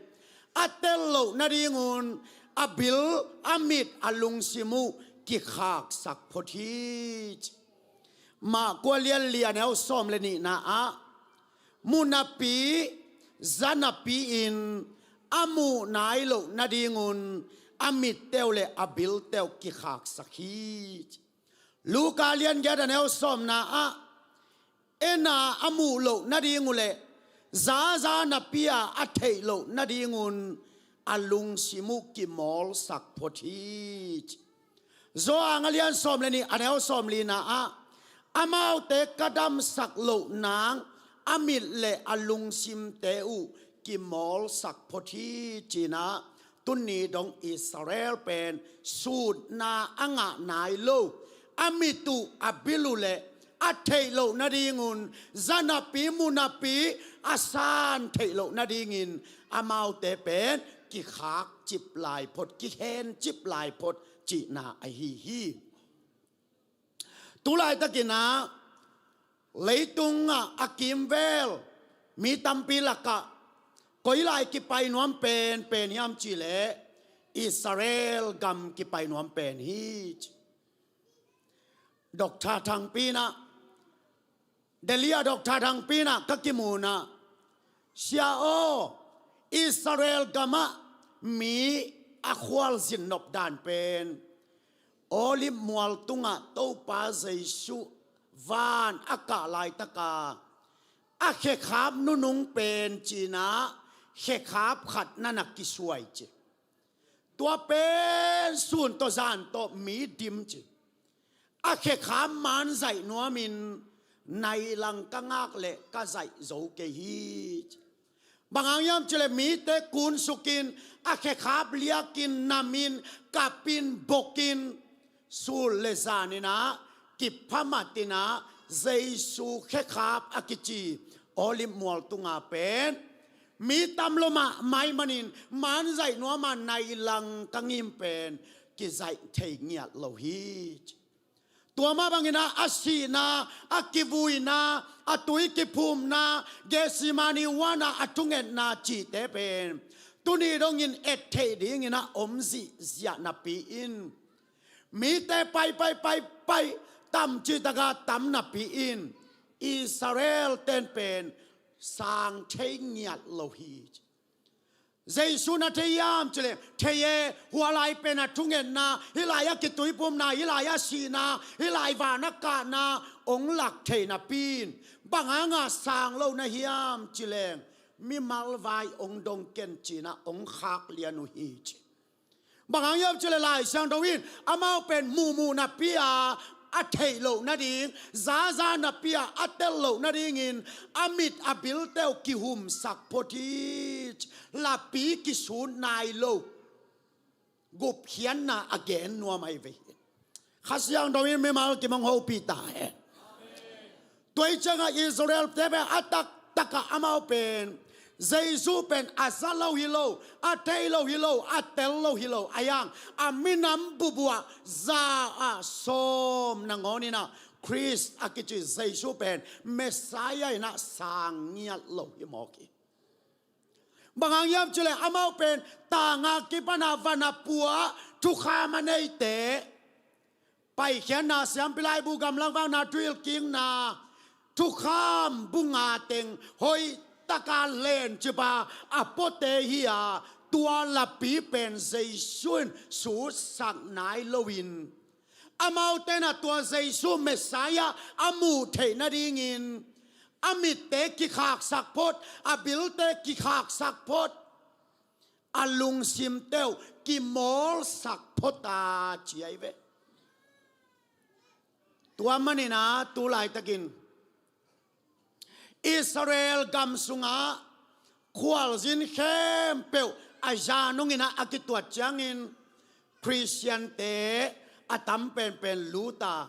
a tel loh nadingun a bil, a mit, a lungsim uh kikhaksak phot hi. Mah kua lian li, a neu sawm le nihna ah, munapi zanapi-in a muh nai loh nadingun a mitte uh le a bilte uh kikhaksak hi. Luka lian giat, a neu sawmna ah, en a a muh loh nading uh le zaza napi-a a theih loh nadingun a lungsim uh kimawlsak phot hi. Johan a lian sawm le nih, a neu sawm lina ah, amaute ka damsak loh nang a mit le a lungsimte uh kimawlsak phot hi, ci-in ah tuni dong Israel pen sutna a ngah nai lo, a mit uh, a bil uh le a theih loh nadingun, zanapi munapi a san theih loh nadingin amaute pen kikhak cip lai phot, kihen cip lai phot cihna ahi hi. Tulaitakin ah leitungah a kimvel mi tampi lakah koi lai kipai nuam penpen hiam cihleh Israel gam kipai nuam pen hi, ci. Doctor Thangpi in ah, Delhi ah Doctor Thangpi in ah ka kimu in ah, Sia aw, Israel gamah mi a khualzin nop dan pen Olive mual tungah Topa Jesu van a kah laitaka a khekhap nunung pen, ci-in ah khekhap khat na na kisuai, ci. Tua pen sun tawh zan tawh mi dim, ci. A khekhap man zaih nuamin nai lang ka ngak leh ka zaih zo kei hi, ci. Bang hang hiam cihleh mite kunsukin, a khekhap liakin, namin, kapin, bokin, sul le zanin ah kiphamatin ah Jesu khekhap a kici Olive mual tunga pen mi tam lo mahmah ahih manin man zaih nuam a nai lang ka ngim pen kizaih thei ngiat lo hi, ci. Tua mah bangin ah a sihna, a kivuina, a tui kiphumna, Gethsemane huan ah a thungetna cihte pen tuni dongin et theih dingin ah om zihziah napi-in, mite pai pai pai pai, tam cihtak a tam napi-in Israel-te'n pen sang thei ngiat lo hi, ci. Jesu na thei hiam cihleh, thei e, hua lai pen a thungetna, hih lai a kituiphumna, hih lai a sihna, hih lai van a kahna hong lak thei napi-in, bang hanga sang lo na hiam cihleh, mimal vai hong dong ken, ci-in ah hong khak lian uh hi, ci. Bang hang hiam cihleh Lai Siangtho in amau pen muhmuh napi-a a theih loh nading, zaza napi-a a tel loh nadingin a mit a bilte uh kihumsak phot hi, ci. Lapi kisut nai lo gupkhiatna a gen nuam ahi ve hi. Kha Siangtho in mimal kim hong hopih ta hen. Tua hi ciangah Israel-te pen a taktakah amau pen Jesu pen a za lo hi lo, a thei lo hi lo, a tel lo hi lo, a yang a minam bubuah za ah sawm nangawn in ah Khrist a kici Jesu pen Messiah in ah sang ngiat lo hi mawk hi. Bang hang hiam cih leh amau pen tangah kipan a van a pua thukham a neite, Paikhiatna, Siampi Laibu, Gamlak Vakna, Thuhilhkikna, Thukham bu nga teng hoih taka lencip a a puate hi a, tua lapi pen Jesu in sutsak nai loin, amaute in ah tua Jesu Messiah a muh theih nadingin a mitte kikhaksak phot, a bilte kikhaksak phot, a lungsimte uh kimawlsak phot a ci ahi ve. Tua manin ah tu laitakin Israel gam sungah khualzin khempeuh a za nungin ah a kituat ciangin Khristiante a tam penpen lut a,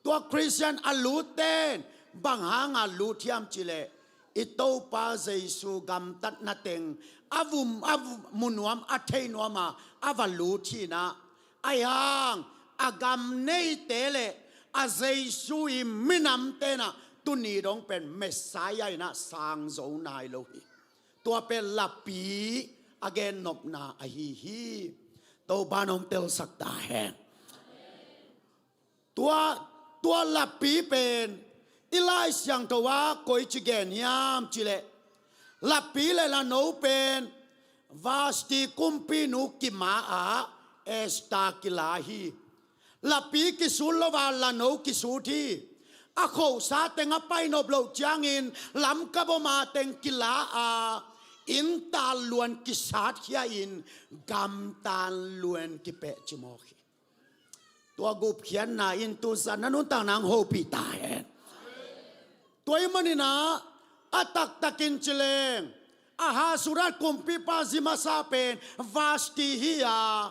tua Khristian a lutte in bang hanga lut hiam cih leh i Topa Jesu gamtatna teng a vum, a vum, mu nuam, a thei nuam a a va lut hi in ah, ahi hang a gam neite le a Jesu i minamte in ah tuni dong pen Messiah in ah sang zo nai lo hi. Tua pen lapi a gennopna ahi hi. Topa in hong telsak ta hen. Tua, tua lapi pen i Lai Siangtho ah koici gen hiam cih leh, lapi le lano pen Vashti kumpinu kima ah Esther kila hi. Lapi kisut lo a lano kisut hi. A khohsa teng a painop loh ciangin lamkaboma teng kila a, inntan luan kisatkhia in gamtan luan kipeh ci mawk hi. Tua gupkhiatna in tu zan na nuntakna hong hopih ta hen. Tua ahih manin ah a taktakin ci leng Ahasuerus kumpipa zi masa pen Vashti hi a,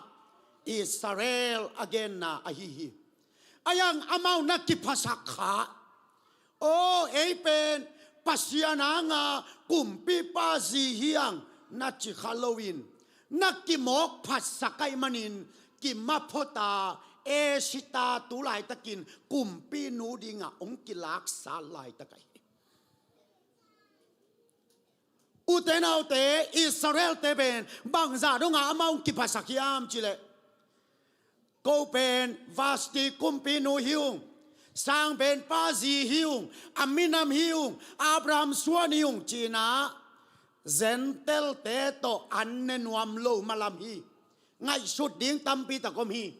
Israel a genna ahi hi. Ahi hang amau na kiphasak kha. Aw, ei pen Pasian hanga kumpipa zi hi hang na ci kha loin, na kimawk phatsak ahih manin kimaphot a, Esther tu laitakin kumpinu dingah hong kilaksa laitak ahi. Ute naute, Israelte pen bangzah dongah amau hong kiphasak hiam cih leh, ko pen Vashti kumpinu hi ung, sangpenpa zi hi ung, a minam hi ung, Abraham suan hi ung ci-in ah Gentile-te tawh an ne nuam lo malam hi. Ngaihsut ding tampi tak om hi.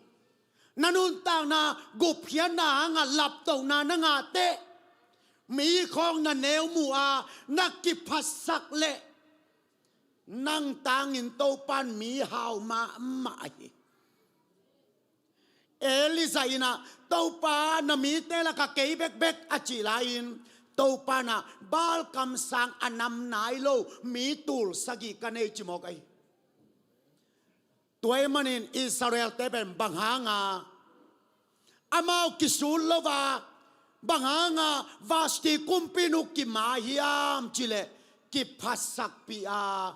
Na nuntakna gupkhiatna hangah laptohna na ngah teh, mi khawng na neu muh a na kiphasak leh, nang tangin Topa in mi hau mahmah hi. Elijah in ah, Topa, na mite lakah kei bekbek a cih lai-in, Topa in ah Baal kamsang a nam nai lo mi tul sagih ka nei ci mawk ahi. Tua ahih manin Israelte pen bang hanga amau kisut lo a, bang hanga Vashti kumpinu kima hiam cih leh, kiphasakpih a,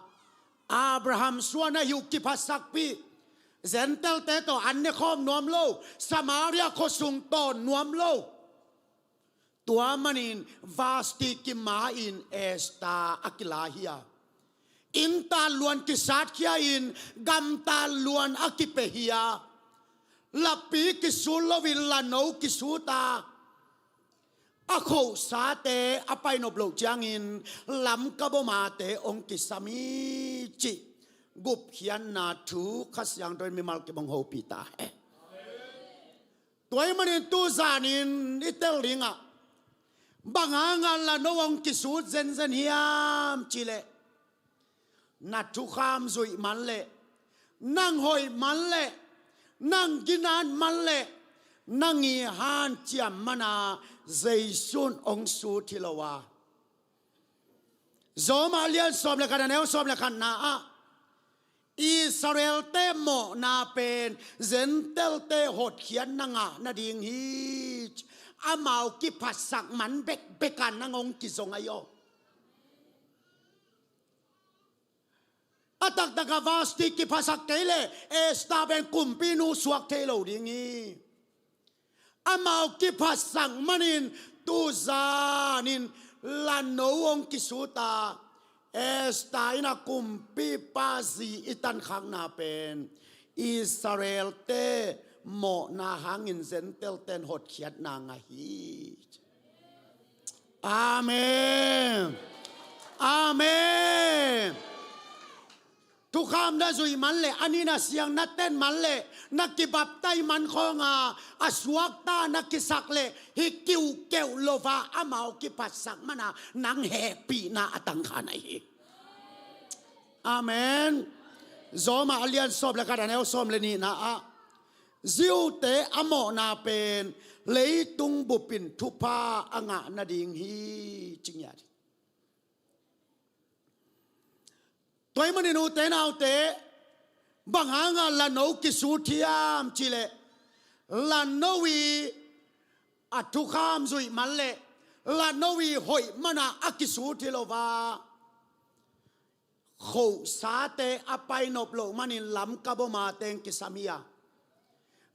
Abraham suan ahi uh kiphasakpih, Gentile-te tawh an ne khawm nuam lo, Samaria khuasung tawn nuam lo. Tua manin Vashti kima-in Esther a kila hi a, inntan luan kisatkhia-in gamtan luan a kipia hi a, lapi kisut loin lano kisut a, a khohsate a painop loh ciangin lamkabomate hong kisam hi cih gupkhiatna thu Kha Siangtho in mimal kim hong hopih ta hen. Tua ahih manin tu zanin i tel dingah, bang hanga lano hong kisut zenzen hiam cih leh, na thukham zuih man leh, nang hoih man leh, nang ginat man leh, nang i hanciam man a Jesu in hong sut hi lo a. Rom a lian sawm le khat, a neu sawm le khatna ah, Israelte mawhna pen Gentile-te hotkhiatna ngah nading hi. Amau kiphasak man bekbek a nang hong kizong ahi aw. A taktak a Vashti kiphasak kei leh Esther pen kumpinu suak thei lo ding hi. Amau kiphasak manin tuzanin lano hong kisut a, Esther in a kumpipa zi i tankhakna pen Israel-te mawhna hangin Gentile-ten hotkhiatna ngah hi. Amen. Amen. Thukham na zuih man leh, a ni na siang na ten man leh, na kibaptai man khawng a, a suakta na kisak leh, hih kiuhkeuh lo a amau kiphasak man a nang hehpihna a tangkha na hi. Amen. Rom a lian sawm le khat, a neu sawm le nihna ah, Jew-te a mawhna pen leitung bup in thupha a ngah nading hi, ci ngiat hi. Tua ahih manin ute naute, bang hangah lano kisut hiam cih leh, lano i a thukham zuih man leh, lano i hoih man a a kisut hi lo a, khosate a painop loh manin Lamka boma teng kisam hi a,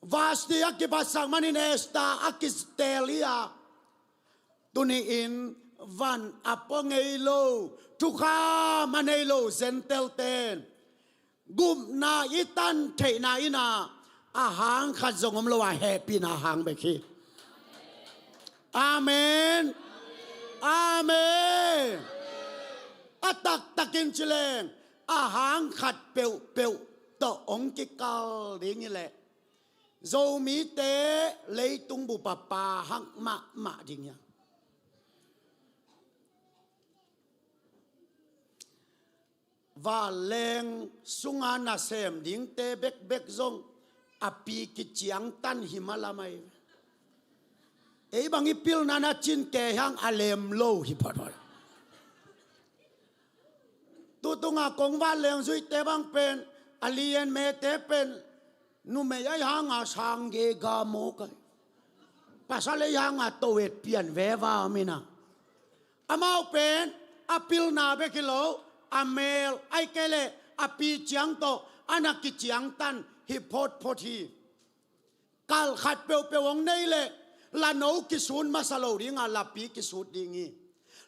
Vashti a kiphasak manin Esther a kiteel hi a, tuni-in van a pua ngei lo, thukham a nei lo Gentile-ten gupna i tan theihna in a, a hang khat zong om lo a, hehpihna hang bek hi. Amen. Amen. A taktakin ci leng, a hang khat peuhpeuh tawh hong kikal ding hi leh, Zomite leitung bup a pa hak mahmah ding hi a. Vanleng sunga nasem dingte bekbek zong a pi kiciangtan hi mah lam ahi. Ei bang i pilna na cin kei hang a lem lo hi phot phot. Tutunga kong vanleng zuihte bang pen, a lian mete pen, numei ahi hanga sang gega mawk ahi. Pasal ahi hanga to et pian veva om in a. Amau pen a pilna bek hi lo, a mel ahih kei leh a pi ciang tawh a na kiciangtan hi photphot hi. Kal khat peuhpeuh hong nei leh, lano kisut masa lo ding a, lapi kisut ding hi.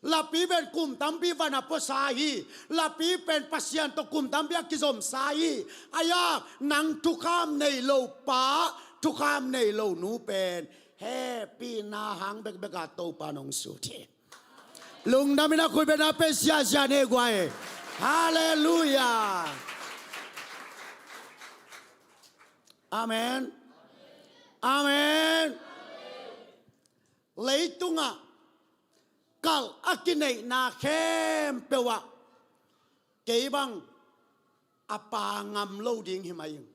Lapi pen kum tampi van a puasa hi. Lapi pen Pasian tawh kum tampi a kizomsa hi. Ahi a, nang thukham nei lo pa, thukham nei lo nu pen hehpihna hang bekbek a Topa in hong sut hi. Lungdam in a khut beng a pia siasia ni guai. Halleluiah. Amen. Amen. Leitungah kal a kineihna khempeuh ah kei bang a pa ngam lo ding hi mah ing.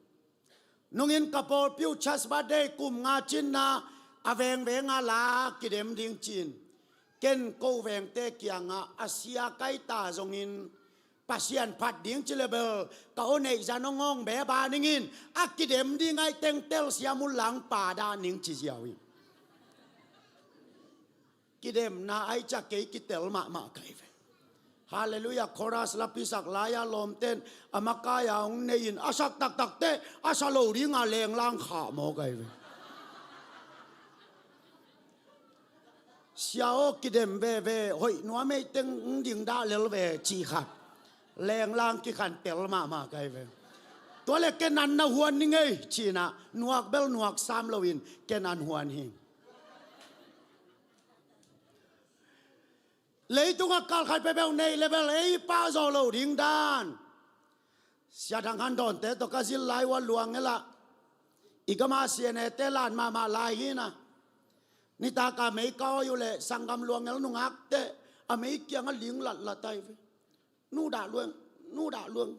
Nungin ka pawlpi uh church birthday kum nga cinna a vengveng a la kidem ding ci-in, ken ko vengte kiangah a sia kai ta zongin Pasian phat ding ci leh bel ka aw neih zan aw ngawng beba ning in, a kidem ding ahih teng telsiam un lang pa dah ning ci ziau hi. Kidemna ahih ciang kei kitel mahmah ka hi ve. Halleluiah, chorus lapi sak lai-a lawmten a makai-a hong nei in, a sak taktakte a sa lo dinga lenglang khah mawk ka hi ve. Sia aw kidem veve, hoih nuam ei teng hong ding dah lel ve cih khat lenglang kikhan tel mahmah ka hi ve. Tua leh ken an na huan ning ei ci-in ah, nuak bel nuak sam loin ken an huan hi. Leitungah kal khat peuhpeuh neih leh bel ei pahzaw lo ding dan. Sia Thang Khan Dawnte tawh ka zin lai uh a Luangel ah i gam a C N A-te lat mahmah lai hi-in ah, nitak a mei ka awi uh leh sanggam Luangel nungakte a mei kiangah ling latlat ahi ve. Nu dah luang, nu dah luang.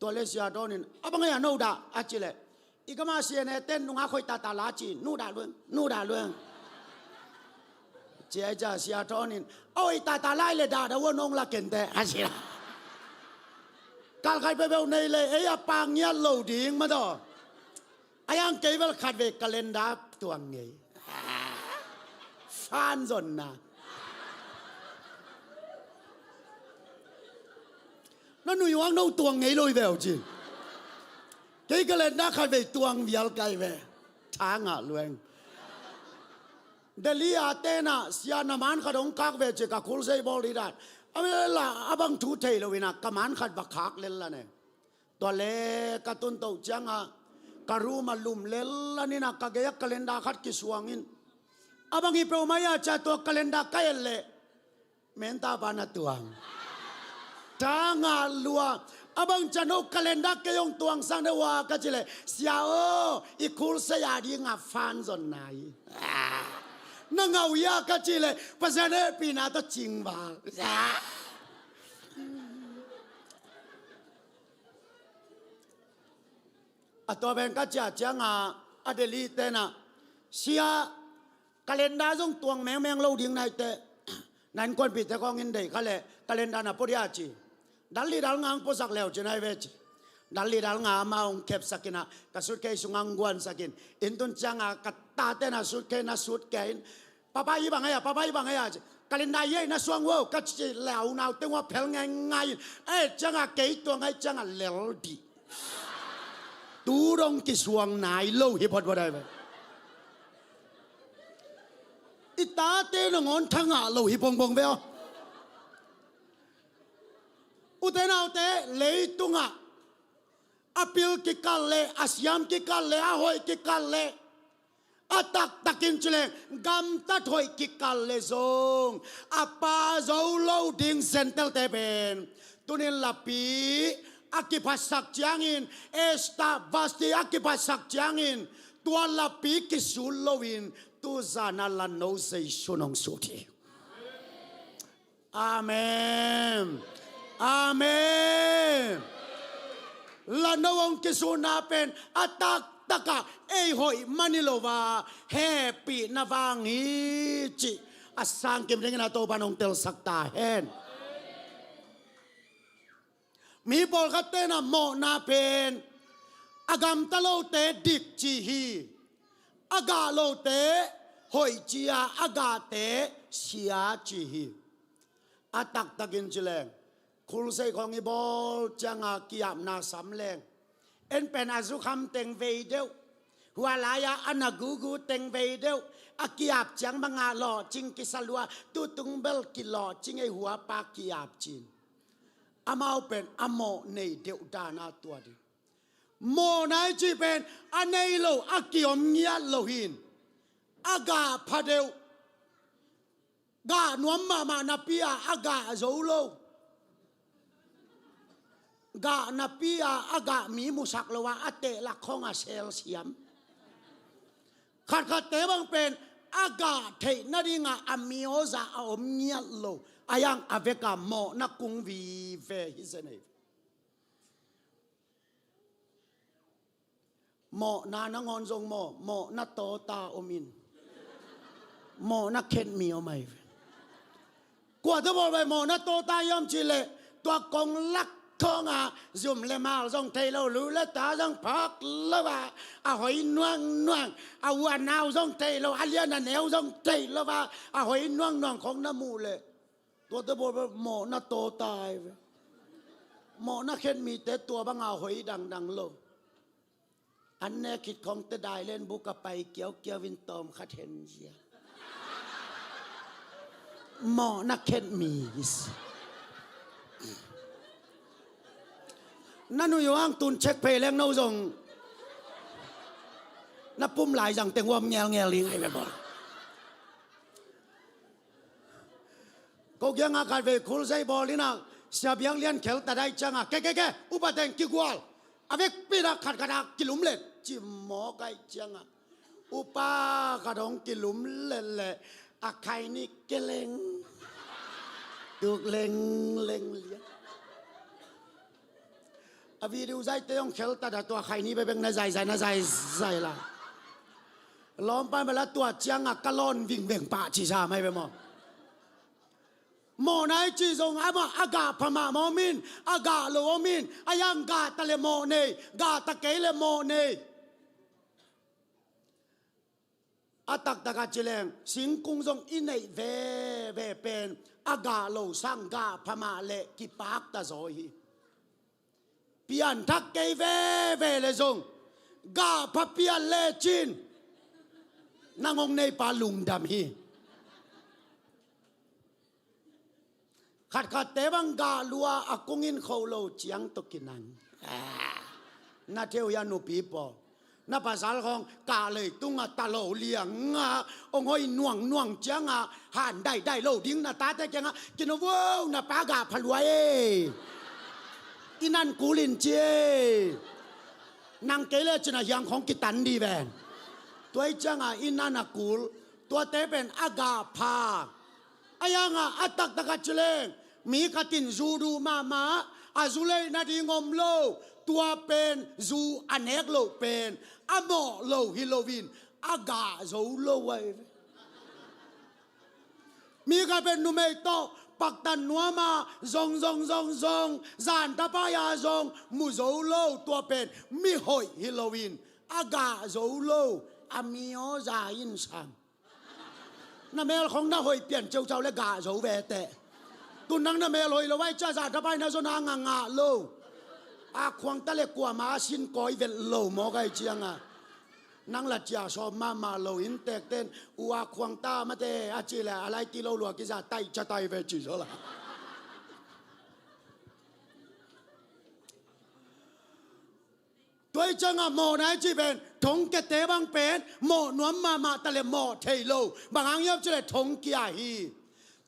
Tua leh Sia Dawn in, a bang ei a no dah a cih leh, i gam a C N A-ten nungak hoih tata la ci, nu dah luang, nu dah luang. Ci ahih ciang Sia Dawn in, a hoih tata lai leh dah dah uh a, nong la kente a ci la. Kal khat peuhpeuh neih leh ei a pa ngiat lo ding mah tawh. A yang kei bel khat vei calendar tuang ngei. Fan zonna. Na nuih uang no tuang ngei lo hi ve uh ci. Kei calendar khat vei tuang vial kai ve. Tha ngah lueng. Delhi a tena sia na man khat hong khak ve ci ka khulsei bawl dih dan. A mi la a bang thu thei lo ina ka man khat va khak lel la ne. Tua le ka tun toh cianga ka room a lum lel la nina ka gei a calendar khat kisuangin. A bang hi peuhmah ia cia tua calendar ka et leh Menta pa na tuang. Tha ngah lua. A bang cia no calendar kei hong tuang sang de ua ka ci leh sia aw i khulsei a dinga fan zon nai. Na ngau ia ka ci leh Pasian hehpihna tawh cingval. A tua pen ka cia cianga a Delhi tena sia calendar zong tuang mengmeng lo ding naite. Na innkuanpihte khawng in deih kha leh calendar na pua dia ci. Dal li dal nga ang puasak leu ci nai ve ci. Dal li dal nga ama hong khepsakin a ka suitcase sungah hong guansakin. Inn tun cianga ka tate na suitcase na suitcase in. Papa i bang aia, papa i bang aia ci. Calendar i ei na suang vo ka ci leh a unau teng ua phel ngaingai in. Eh cianga kei tua ngai cianga lel dih. Tu dong kisuang nai lo hi phot phot ai ve. I tate nangawn tha ngah lo hi bongbong ve aw. Ute naute leitungah a pil kikal leh a siam kikal leh a hoih kikal leh a taktakin ci leng gamtat hoih kikal leh zong a pa zo lo ding Gentile-te pen tunin lapi a kiphatsak ciangin Esther Vashti a kiphatsak ciangin tua lapi kisut loin tuzana la no Jesu nong sut hi. Amen. Amen. La no hong kisutna pen a taktakah ei hoih mani lo va hehpihna vang hi cih a sangkim dingin a Topan hong telsak ta hen. Mi pawlkhat tena mawhna pen a gamta lote dik ci hi. A gah lote hoih ci a a gahte sia ci hi. A taktakin ci leng khulsei khawng i bawl cianga kiapna sam leng en pen a zukham teng vei deuh. Hua lai-a a na gugu teng vei deuh. A kiap ciang banga lawhcing kisa lua tutung bel kilawhcing ei huapa kiap cin. Amau pen a mawh nei deuh dana tua ding. Mawhna i cih pen a nei lo a kiom ngiat lo hin a gah pha deuh. Gah nuam mahmah napi-a a gah zo lo. Gah napi-a a gah mi musak lo a a tehlak khawng a sel siam. Khatkhatte bang pen a gah theih nadinga a mi awza a om ngiat lo. A yang a veka mawhna kung vive hi zenei. Mawhna nangawn zong maw mawhna tawta om in. Mawhna khenmi om ai ve. Kuate bawl vai mawhna tawta i om cih leh tua kong lak khawnga zum le mal zong thei lo lu le ta zong phak lo a a hoi nuangnuang a u a nau zong thei lo a lian a neu zong thei lo a a hoi nuangnuang khong na muh leh tuate bawl vai mawhna tawta ai ve. Mawhna khenmite tua banga hoi dangdang lo. An ne khit khawng te dai len buk a pai kiaukiau in tawm khat hen zia. Mawhna khenmi. Na nuih uang tun chek phei leng no zong na pum lai zang teng uam ngelngel ding ai ve bawl. Ko kianga khat vei khulsei bawl ina sia biang lian khel ta dai cianga ke ke ke upa teng kigual a vekpi na khat khat a kilum let ci mawk ai cianga upa khat hong kilum let le a khai ni keleng tuk leng leng lian. A video zaite hong khel ta da tua khai ni bebek na zaizai na zaizai la. Lawmpa mela tua cianga ka lawn vingveng pah ci sa mai be maw? Mawhna i ci zong amah a gah phamah maw min a gah lo aw min a yang gah ta le mawh nei gah ta kei le mawh nei. A taktak a ci leng singkung zong i neih veve pen a gah lo sang gah phamah le kipak ta zaw hi. Pianthak kei veve le zong gah pha pian lecin nang hong neipa lungdam hi. Khatkhatte bang gah lua a kungin kho lo ciang tawh kinang. Na theu hia nupi pawl? Na pasal khawng kah leitungah ta lo liangah hong hoih nuangnuang ciangah han daidai lo ding na tate kiangah kino vo, na pa gah pha lua e. I nan kulin ci e. Nang kei le cin a hiang khawng kitan di ven. Tua i ciangah i nan a kul, tuate pen a gah pha. A hiangah a taktak a ci leng, mi khatin zu duh mahmah, a zu leih nading om lo, tua pen zu a nek loh pen a mawh lo hi loin a gah zo lo ahi ve. Mi khat pen numei tawh paktan nuam a zong zong zong zong, zan tapai a zong mu zo lo, tua pen mi hoih hi loin a gah zo lo, a mi aw za in sang. Na mel khong na hoih pian ceucau le gah zo ve teh. Tun nang na mel hoih lo ai cia zan tapai na zon a ngah ngah lo. A khuangta le kuama a sin kawi velh lo mawk ai cianga nang la cia sawm mahmah lo in tekten u a khuangta mate a ci le a lai ti lo lua kiza tai cia tai ve ci zo la. Tua i ciangah mawhna i cih pen thongkiate bang pen mawh nuam mahmah ta le mawh thei lo. Bang hang hiam cih le thongkia hi.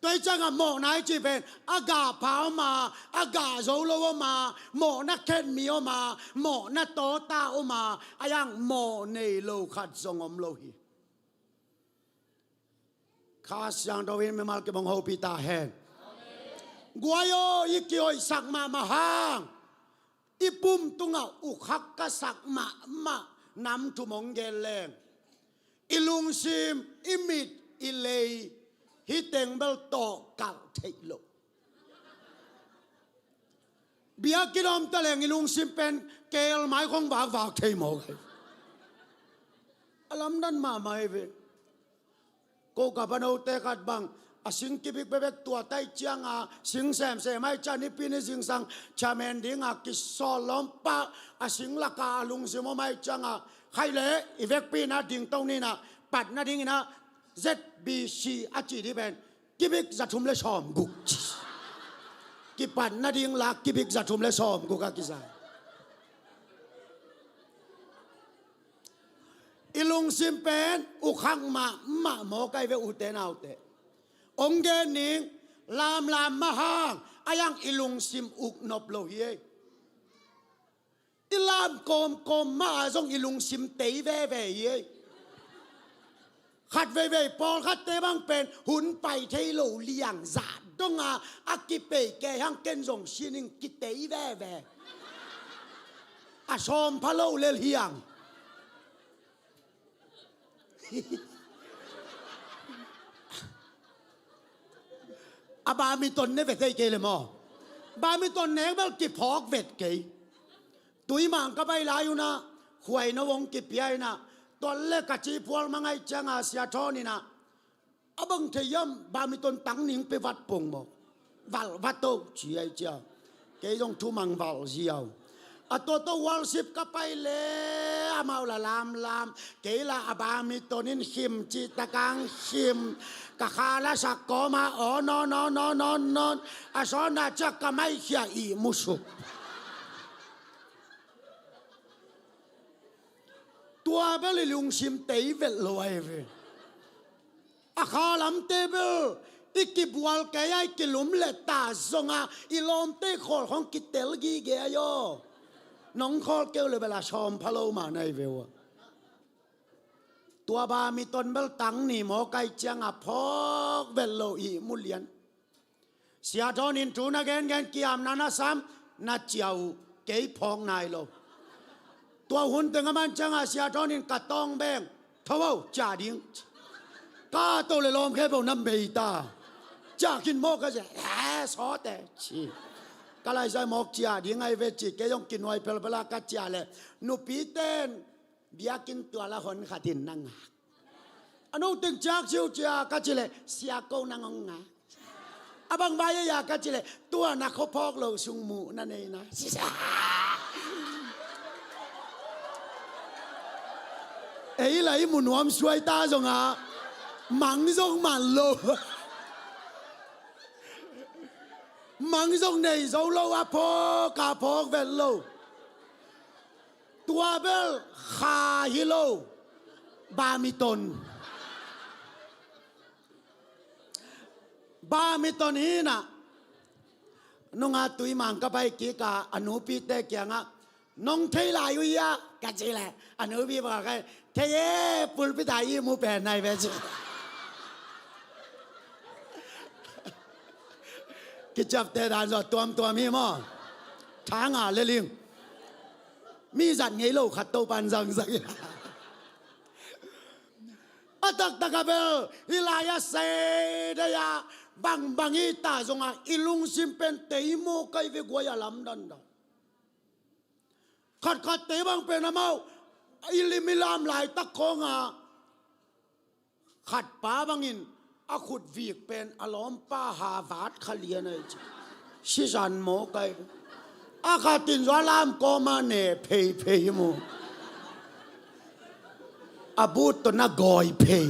Tua i ciangah mawhna i cih pen a gah pha om a, a gah zo lo om a, mawhna khen mi om a, mawhna tawta om a, a yang mawh nei lo khat zong om lo hi. Kha Siangtho in mimal kibang hopih ta hen. Guai aw, i kihoihsak mahmah hang i pum tungah ukhak ka sak mahmah nam thum hong gen leng, i lungsim, i mit, i lei, hih teng bel tawh kalh theih loh. Biakinn om ta leng i lungsim pen keel mai khong vakvak thei mawk hi. A lamdan mahmah hi ve. Ko ka panote khat bang a sing kibik bebek tua tai cianga sing semsem ai cia nipi ni zingsang chamen dinga kisawl lawm pah a sing laka a lungsim om ai cianga khaih le i vekpi ina dingto nina pat nadingina Z B C a ci di pen kibik zathum le sawm guk ci. Kipat nading lak kibik zathum le sawm guk a kizai. I lungsim pen ukhak mahmah mawk ai ve ute naute. Ong gen ning lamlam mahang a yang i lungsim uk nop lo hi ei. I lam kawmkawm mah a zong i lungsim tei veve hi ei. Khat veivei pawlkhatte bang pen hun pai thei lo liang zah donga a kipei kei hang ken zong sining kitei veve. A sawm pha lo lel hiang. A badminton ne vet thei kei le maw? Badminton nek bel kiphawk vet kei. Tuimang ka pai lai una khuaina vong kipia ina tual le ka ci phual mangai cianga sia thawn ina a bang thei hiam badminton tang ning pe vat pong maw? Valh vat to ci ai cia. Kei zong thumang valh ziau. A toto worship ka pai le amau la lamlam kei la a badminton in khim ci takang khim. Ka kha la sak kawma aw non non non non non a sawn na cia ka mai khia i musuk. Tua bel i lungsim tei velh lo ai ve. A kha lamte bel i kibual kei ai kilum le ta zonga i lawmte khawl khong kitel gige ai aw. Nong khawl keu le bel a sawm pha lo mah nai ve ua. Tua badminton bel tang ni mawk ai cianga phawk velh lo i mulian. Sia thawnin thu na gengen kiamna na sam na ciau kei phawk nai lo. Tua hun teng a man cianga sia thawnin ka tawng beng tho aw cia ding. Ka to le lawm khe bo na mei ta. Cia khin mawk ka cia e sawte ci. Ka laizai mawk cia ding ai ve ci kei zong kinuai phelphela ka cia le nupi ten biakinn tuala hon khatin na ngak. A no teng ciak ciu cia ka ci le sia ko na ngong ngak. A bang bai a ya ka ci le tua na kho phawk lo sung mu na nei na. Ei la i mu nuam suai ta zongah mang zong man lo. Mang zong nei zo lo, a phawk a phawk vet lo. Tua bel kha hi lo. Badminton. Badminton hi na. Nunga tui mang ka pai kik a, a nupite kiangah, "Nong thei lai uh hia?" ka ci leh, a nupi bang a kai, "Thei e, pulpit a i mu pen nai ve," ci. Kiciapte dan zaw tuamtuam hi maw. Thanga le ling. Mi zat ngei lo khat Topan zangzang hi. A taktak a bel hih lai-ah seidei-ah bangbang hi ta zongah i lungsim pen tei mawk ai ve guai, a lamdang dan. Khatkhat tei bang pen amau i lim i lam laitak khawngah khatpa bangin a khut vik pen a lawmpa Harvard kha lian ahi ci. Sisan mawk ai. A khatin zua lam kawma ne pheiphei mu. A but tawh na gawi phei.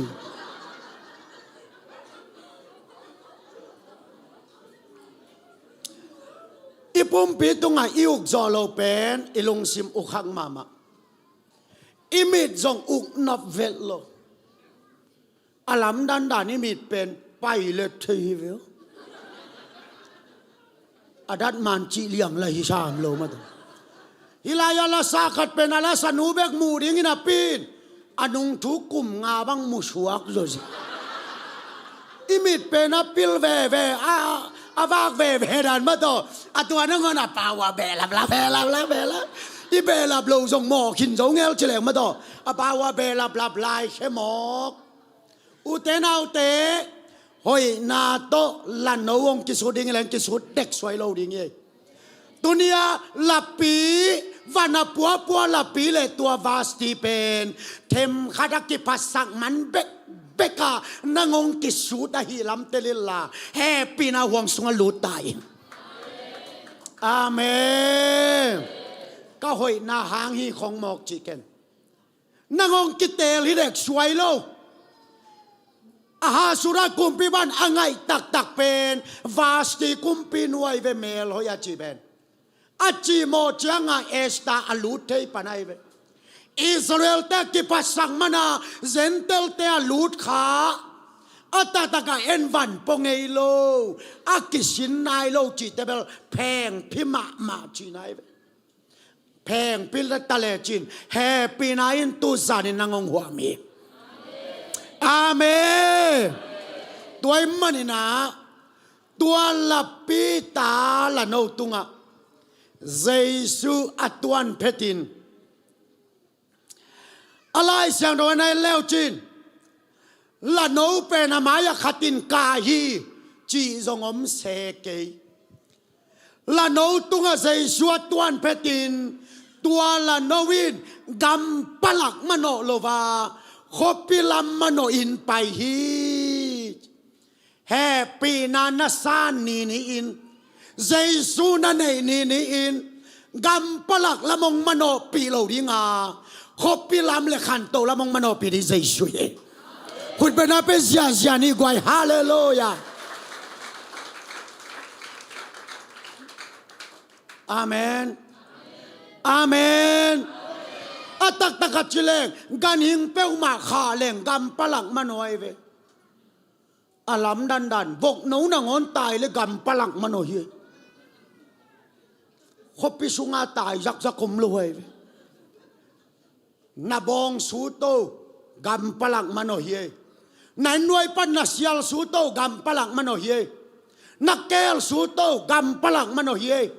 I pumpi tungah i uk zawh lo pen i lungsim uk hak mahmah. I mit zong uk nop vet lo. A lamdang dan i mit pen pai let thei hi ve. A dat man cih liang la hi sam lo mah tawh. Hih lai-ah lasa khat pen a lasanu bek muh dingin a pin, a nungthu kum nga bang musuak zo zi. I mit pen a pil veve, a, a vak veve dan mah tawh. A tua nangawn a pau a behlap la, behlap la, behlap. I behlap lo zong mawh khin zo ngel ci leng mah tawh. A pau a behlap lap lai khe mawk. Ute naute, hoihna tawh lano hong kisut ding hi leng kisut dek suai lo ding hi. Tuni-ah lapi, van a puapua lapi le tua vasti pen themkhat a kiphasak man bekbek a nang hong kisut ahih lam tel inla, hehpihna huang sungah lut ta in. Amen. Ka hoihna hang hi khong mawk cih ken. Nang hong kiteel hi dek suai lo. Ahasuera kumpi bang a ngaih taktak pen Vasti kumpi nuai ve, mel hoih a cih pen. A cihmawh ciangah Esther a lut thei pan ahi ve. Israel-te kiphasak man a Gentile-te a lut kha. A taktak a en van pua ngei lo, a kisin nai lo cihte bel phengphi mahmah cihna ahi ve. Phengphi ta lecin, hehpihna in tu zanin nang hong huam hi. Amen. Tua ahih manin ah, tua lapi ta lano tungah Jesu a tuan phetin, a Lai Siangtho a na en leucin, lano pen a mai-ah khatin kai hi cih zong om se kei. Lano tungah Jesu a tuan phetin, tua lano in gam palak manawh lo a, khuapi lam manawh in pai hi. Hehpihna na san ni ni-in, Jesu na neih ni ni-in, gam palak lam hong manawhpih lo ding a, khuapi lam le khantoh lam hong manawhpih ding Jesu hi. Khutbetna pen ziahziah ni guai, halleluiah. Amen. Amen. A taktak a ci leng, ganhing peuhmah khah leng gam palak manawh ahi ve. A lamdang dan, vokno nangawn tai le gam palak manawh hi. Khuapi sunga tai zakzak om lo ahi ve. Na bawng sut o, gam palak manawh hi. Na innuai pan na sial sut o, gam palak manawh hi. Na keel sut o, gam palak manawh hi.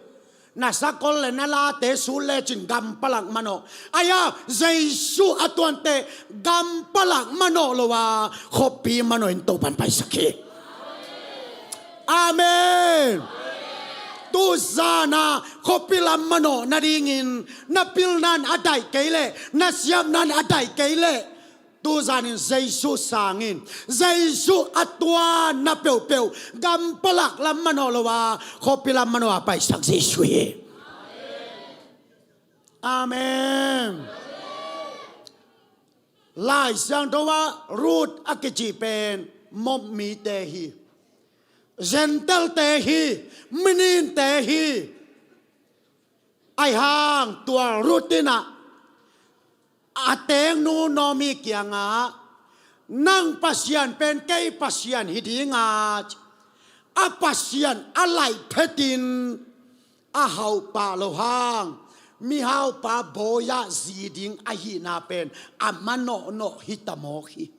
Na sakol le na late sut lecin gam palak manawh. Ahi a, Jesu a tuante gam palak manawh lo a, khuapi manawh in Topan paisak hi. Amen. Tu zan a khuapi lam manawh nadingin na pilna in a daih kei leh, na siamna in a daih kei leh, tu zanin Jesu sang in. Jesu a tuanna peuhpeuh gam palak lam manawh lo a, khuapi lam manawh a paisak Jesu hi. Amen. Lai Siangtho ah Ruth a kici pen Moab mite hi, Gentile-te hi, mininte hi. Ahi hang tua Ruth in ah a tengnu Naomi kiangah, "Nang Pasian pen kei Pasian hi ding a, a Pasian a laih phetin a hauh pah loh hang, mihaupa Boaz zi ding ahihna pen a manawhnawh hi ta mawk hi."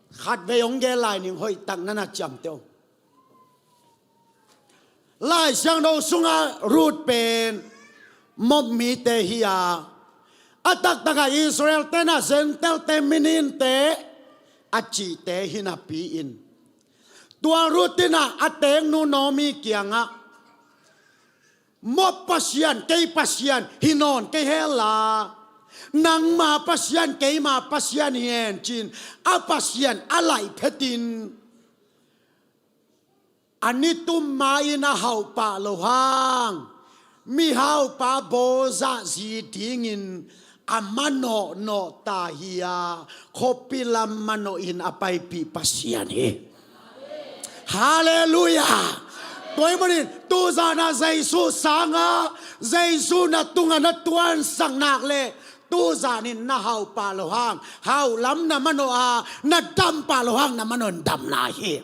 Khatvei hong gen lai ning, hoihtak na na ciamteh uh. Lai Siangtho sungah Ruth pen Moab mite hi a, a taktakah Israel-te in ah Gentile-te, mininte a cihte hi napi-in, tua Ruth in ah a tengnu Naomi kiangah, "Moab pasian kei Pasian hi nawn kei hen la, nangma Pasian keima Pasian hi hen," ci-in a Pasian a laih phetin a ni tum ma-in a hauh pah loh hang, mihaupa Boaz zi dingin a manawhnawh ta hi a, khuapi lam manawhin a paipih Pasian hi. Halleluiah. Tua ahih manin tuzan a Jesu sangah, Jesu na tungah na tuansak nak leh, tuzanin na hauh pah loh hang hauh lam na manawh a, na dam pah loh hang na manawhin damna hi.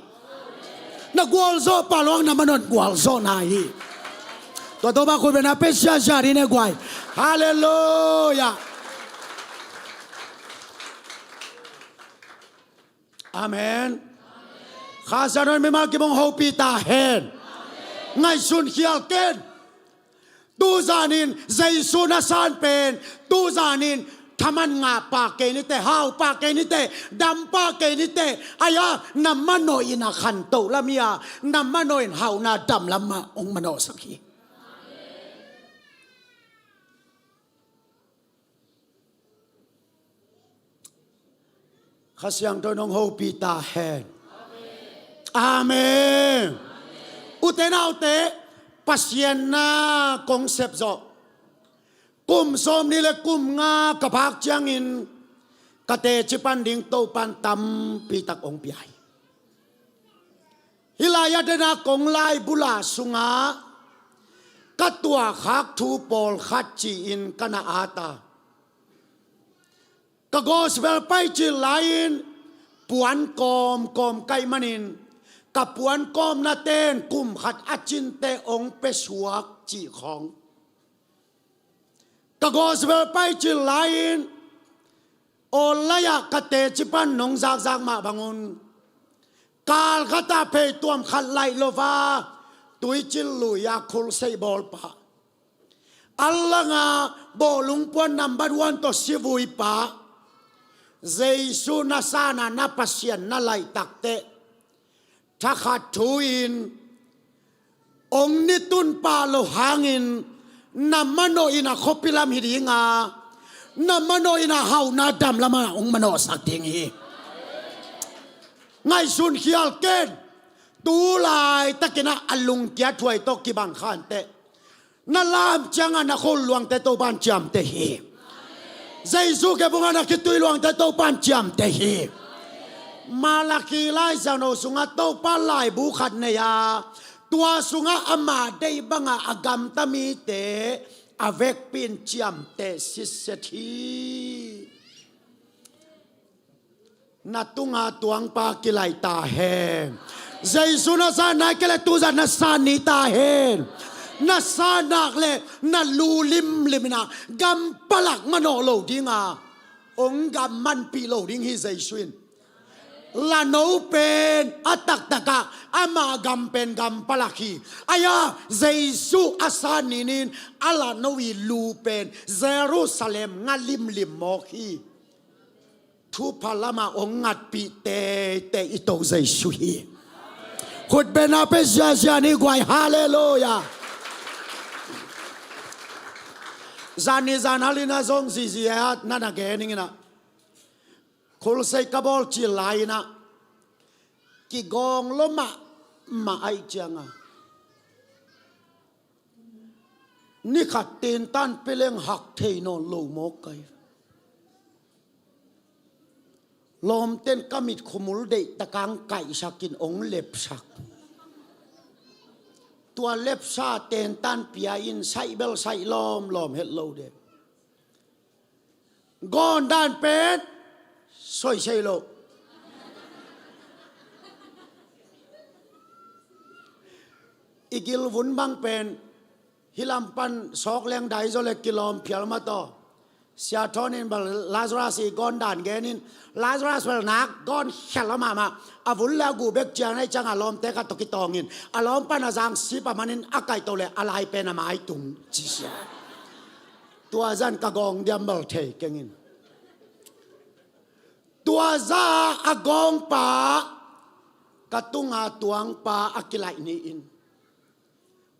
Na gualzawh pah loh hang na manawhin gualzawhna hi. Tua Topa khut bengna pia siasia dih ne guai. Halleluiah. Amen. Kha Siangtho in mimal kibang hong hopih ta hen. Ngaihsun khial ken. Tuzanin Jesu na san pen, tuzanin thaman ngah pah kei ni teh, hau pah kei ni teh, dam pah kei ni teh. Ahi a, na manawhin a khantoh lam hi a, na manawhin hauhna dam lam mah hong manawhsak hi. Kha Siangtho in hong hopih ta hen. Amen. Ute naute, Pasian na kong sep zawh kum sawmnih le kum nga ka phak ciangin, ka teci pan ding Topa'n tampi tak hong pia hi. Hih lai-ah dena kong laibu la sungah ka tuahkhak thu pawlkhat ci-in ka na at a, ka gospel paicil lai-in puan kawmkawm ka hih manin, ka puan kawmnate in kum khat a cinte hong pia suak cih khawng. Ka gospel paicil lai-in online-ah ka teci pan nong zakzak mah bangun, kal khatah phei tuam khat laih lo a, Tuicil lui-a khulseih bawl pah, a langah bawlung puan nambat one tawh sivui pah, Jesu na san a na Pasian na laih takteh, thakhat thu-in hong ni tun pah loh hangin, na manawhin a khuapi lam hi ding a, na manawhin a hauhna dam lamah hong manawhsak ding hi. Ngaihsun khial ken. Tu laitakin ah a lungkia thuai tawh kibang kha inteh, na lam ciangah na khut luangte Topa'n ciamteh hi. Jesu khe bungah na khitui luangte Topa'n ciamteh hi. Malakhi Lai Siangtho sungah Topa laibu khat nei a, tua sungah ama deih bangah a gamta mite a vekpi in ciamteh sitset hi. Na tunga tuangpa kilaih ta hen. Jesu na san nai kei leh tuzan na san ni ta hen. Na san nak leh na lu limlim in ah gam palak manawh lo ding a, hong gam manpih lo ding hi Jesu in. Lano pen a taktakah ama gam pen gam palak hi. Ahi a, Jesu a san ni-in a lano i lu pen Jerusalem nga limlim mawk hi. Thupha lamah hong ngatpih teitei i To Jesu hi. Khutbetna pia ziazia ni guai, halleluiah. Zan ni zan halin a zong zizi a na na gen ning in ah, khulseih ka bawl cil lai-in ah kigawng lo mahmah ahih ciangah, ni khat tintan pileng hak thei nawn lo mawk kai. Lawmten ka mit khumul deih takang kaihsakin ong lepsak. Tua lepsa tentan pia in saih bel saih lawmlawm het lo de. Gawn dan pen soisei lo. I gilvun bang pen hih lam pan sawk leng dai zaw le kilawm phial mah tawh. Sia Thawn in bel Lazarus i gawn dan gen in, Lazarus bel nak gawn khial lo mahmah. A vun le a gu bek ciang na i ciang a lawmte khat tawh kitawng in, a lawm pan a zang sip a manin a kaihto le a lai pen a mai tung ci sia. Tua zan ka gawng diam bel thei keng in. Tua za a gawngpa ka tunga tuangpa a kilaih ni in.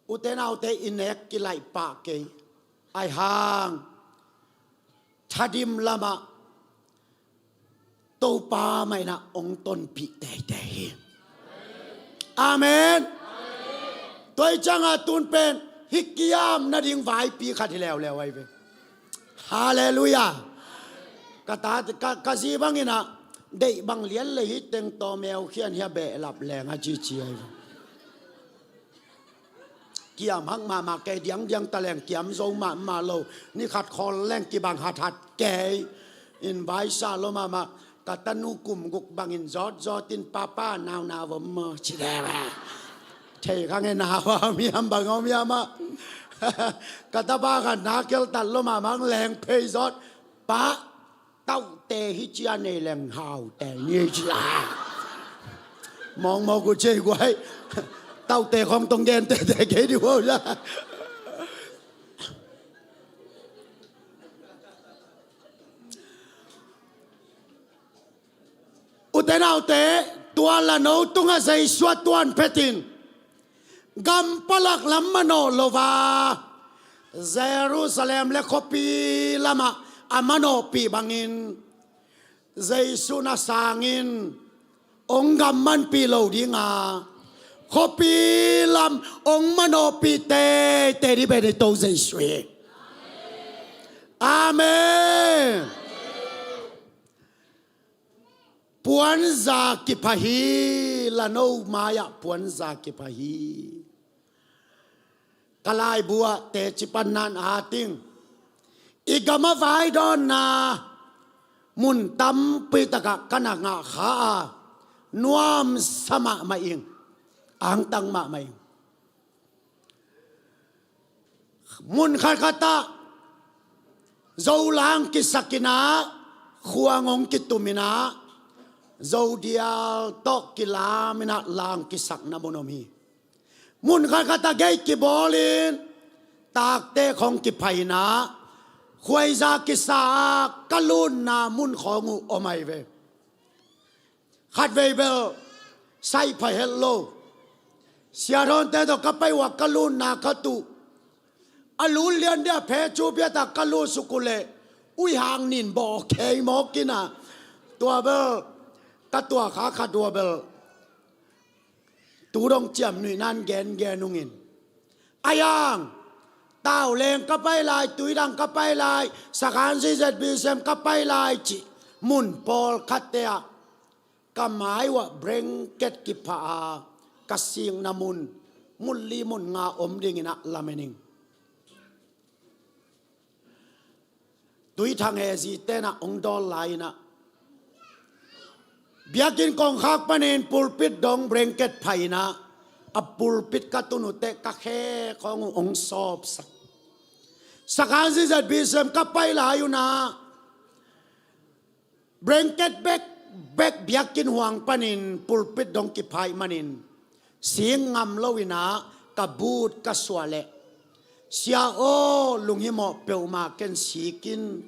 Ute naute, i nek kilaih pah kei. Ai hang thadim lamah Topa mah inah ong tonpih teitei hi. Amen. Tua i cianga tun pen hih kiam nading vaipi khat hi leuleu ahi ve. Halleluiah. Ka ta, ka, ka zi bang inah deih bang lian le hi teng tawmeu khian hia behlap leng a cici ahi ve. Kiam hak mahmah kei, diangdiang ta leng kiam zo mahmah lo. Ni khat khawl leng kibang hathat kei. In vaisa lo mahmah. Ka tanu kum guk bangin zawtzawt in, papa, nauna vom maw ci leh. Thei kha nge, nauna om hiam, bang om hiam ah. Ka tapa khat na keltat lo mahmah, leng phei zawt. Pa, taute hi cia nei leng haute ni cia. Mawngmawk uh cei guai. Taute khong tong gen tete kei di wow la. Ute naute, tua lano tungah Jesu a tuan phetin gam palak lam manawh lo a, Jerusalem le khuapi lamah a manawhpih bangin Jesu na sangin ong gam manpih lo dinga, khuapi lam ong manawhpih teitei di pen i To Jesu hi. Amen. Puanza kipha hi, lano mai-ah puanza kipha hi. Ka laibu ah teci panna in a ting, i gam a vaidawnna mun tampi takah ka na ngah kha a, nuamsa mahmah ing, angtang mahmah ing. Mun khatkhat ah Zo lang kisak in ah, khuang hong kitum in ah, Zo dial tawh kilam in ah lang kisakna mun om hi. Mun khatkhat ah gei kibawl in taktek hong kiphai in ah, khuaiza kisa a ka lutna mun khawng uh om ahi ve. Khatvei bel saih pha het lo. Siathawnte tawh ka pai uh a ka lutna khat uh, a lut lian dia phe cu piata ka lut suk uh leh ui hang nin baw khei mawk in ah, tua bel ka tuakha khat uh a bel tu dong ciamnuih nan gengen ung in. A yang, Tauleng ka pai lai, Tuidang ka pai lai, Sakhanzi Z B C M ka pai lai cih mun pawlkhatte ah ka mai uh ah blanket kipha a, ka sikna mun, mun li mun nga om ding in ah lamen ing. Tuithang he zite in ah hong dawl lai in ah, biakinn kongkhak panin pulpit dong blanket phai in ah, a pulpit ka tun uh teh ka khe khawng uh hong sawpsak. Sakhanzi Z B C M ka pai lai un ah, blanket bek, bek biakinn huang panin pulpit dong kiphai manin sing ngam lo in ah ka but ka suah leh, Sia aw, lunghimawh peuhmah ken sik in.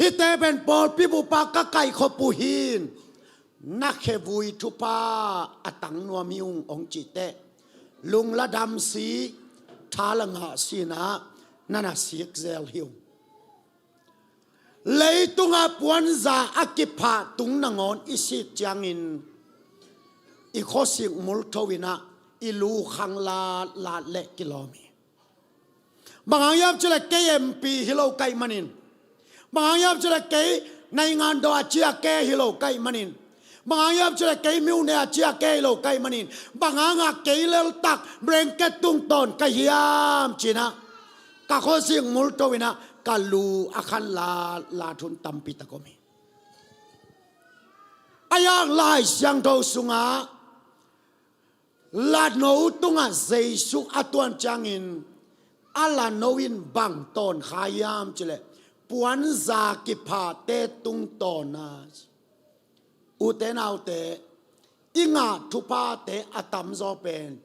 Hihte pen pawlpi bup ah ka kaikhop uh hi in, na khevui thupha a tang nuam hi ung hong cih teh, lung la dam si, tha la ngah si in ah na na sik zel hi ung. Leitungah puanza a kiphah tung nangawn i sik ciangin i khuasik multho in ah i lu khang latlat leh kilawm hi. Bang hang hiam cih leh kei M P hi lo ka hih manin, bang hang hiam cih leh kei Naingan dawh a ciah ke hi lo ka hih manin, bang hang hiam cih leh kei myone a ciah ke hi lo ka hih manin, bang hangah kei leltak blanket tungtawn ka hiam ci-in ah, ka khuasik multo in ah ka lu a khan lat lat hun tampi tak om hi. A hiang Lai Siangtho sungah lano tungah Jesu a tuan ciangin a lano in bang tawn kha hiam cih leh puanza kiphate tungtawn a. Ute naute, i ngah thuphate a tamzaw pen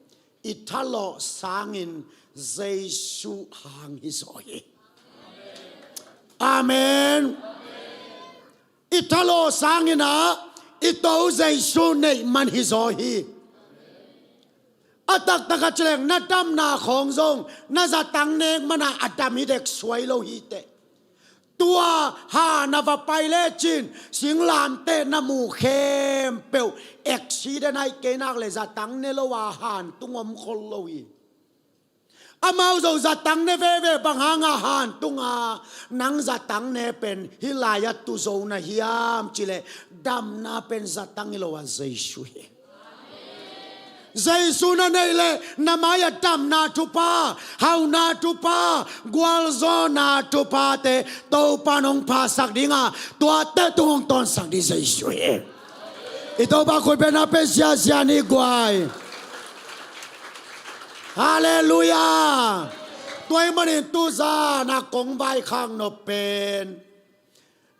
i thalawh sangin Jesu hang hi zaw hi. Amen. I thalawh sangin ah i To Jesu neih man hi zaw hi. A taktak a ci leng na damna khawng zong na zatang nek man a a dam hi dek suai lo hi teh. Tua han a va pai lecin singlamteh na mu khempeuh accident ahih kei nak leh zatang ne lo a han tung om khol lo hi. Amau zong zatang ne veve, bang hangah han tung a nang zatang ne pen hih lai-ah tu zo na hiam cih leh damna pen zatang hi lo a Jesu hi. Jesu na neih leh na mai-ah damna thupha, hauna thupha, gualzawhna thuphate Topa'n hong phasak ding a, tuate tung hong tawnsak ding Jesu hi. I Topa khut beng na pia ziahziah ni guai. Halleluiah. Tua ahih manin tu zan a kong vaikhak nop pen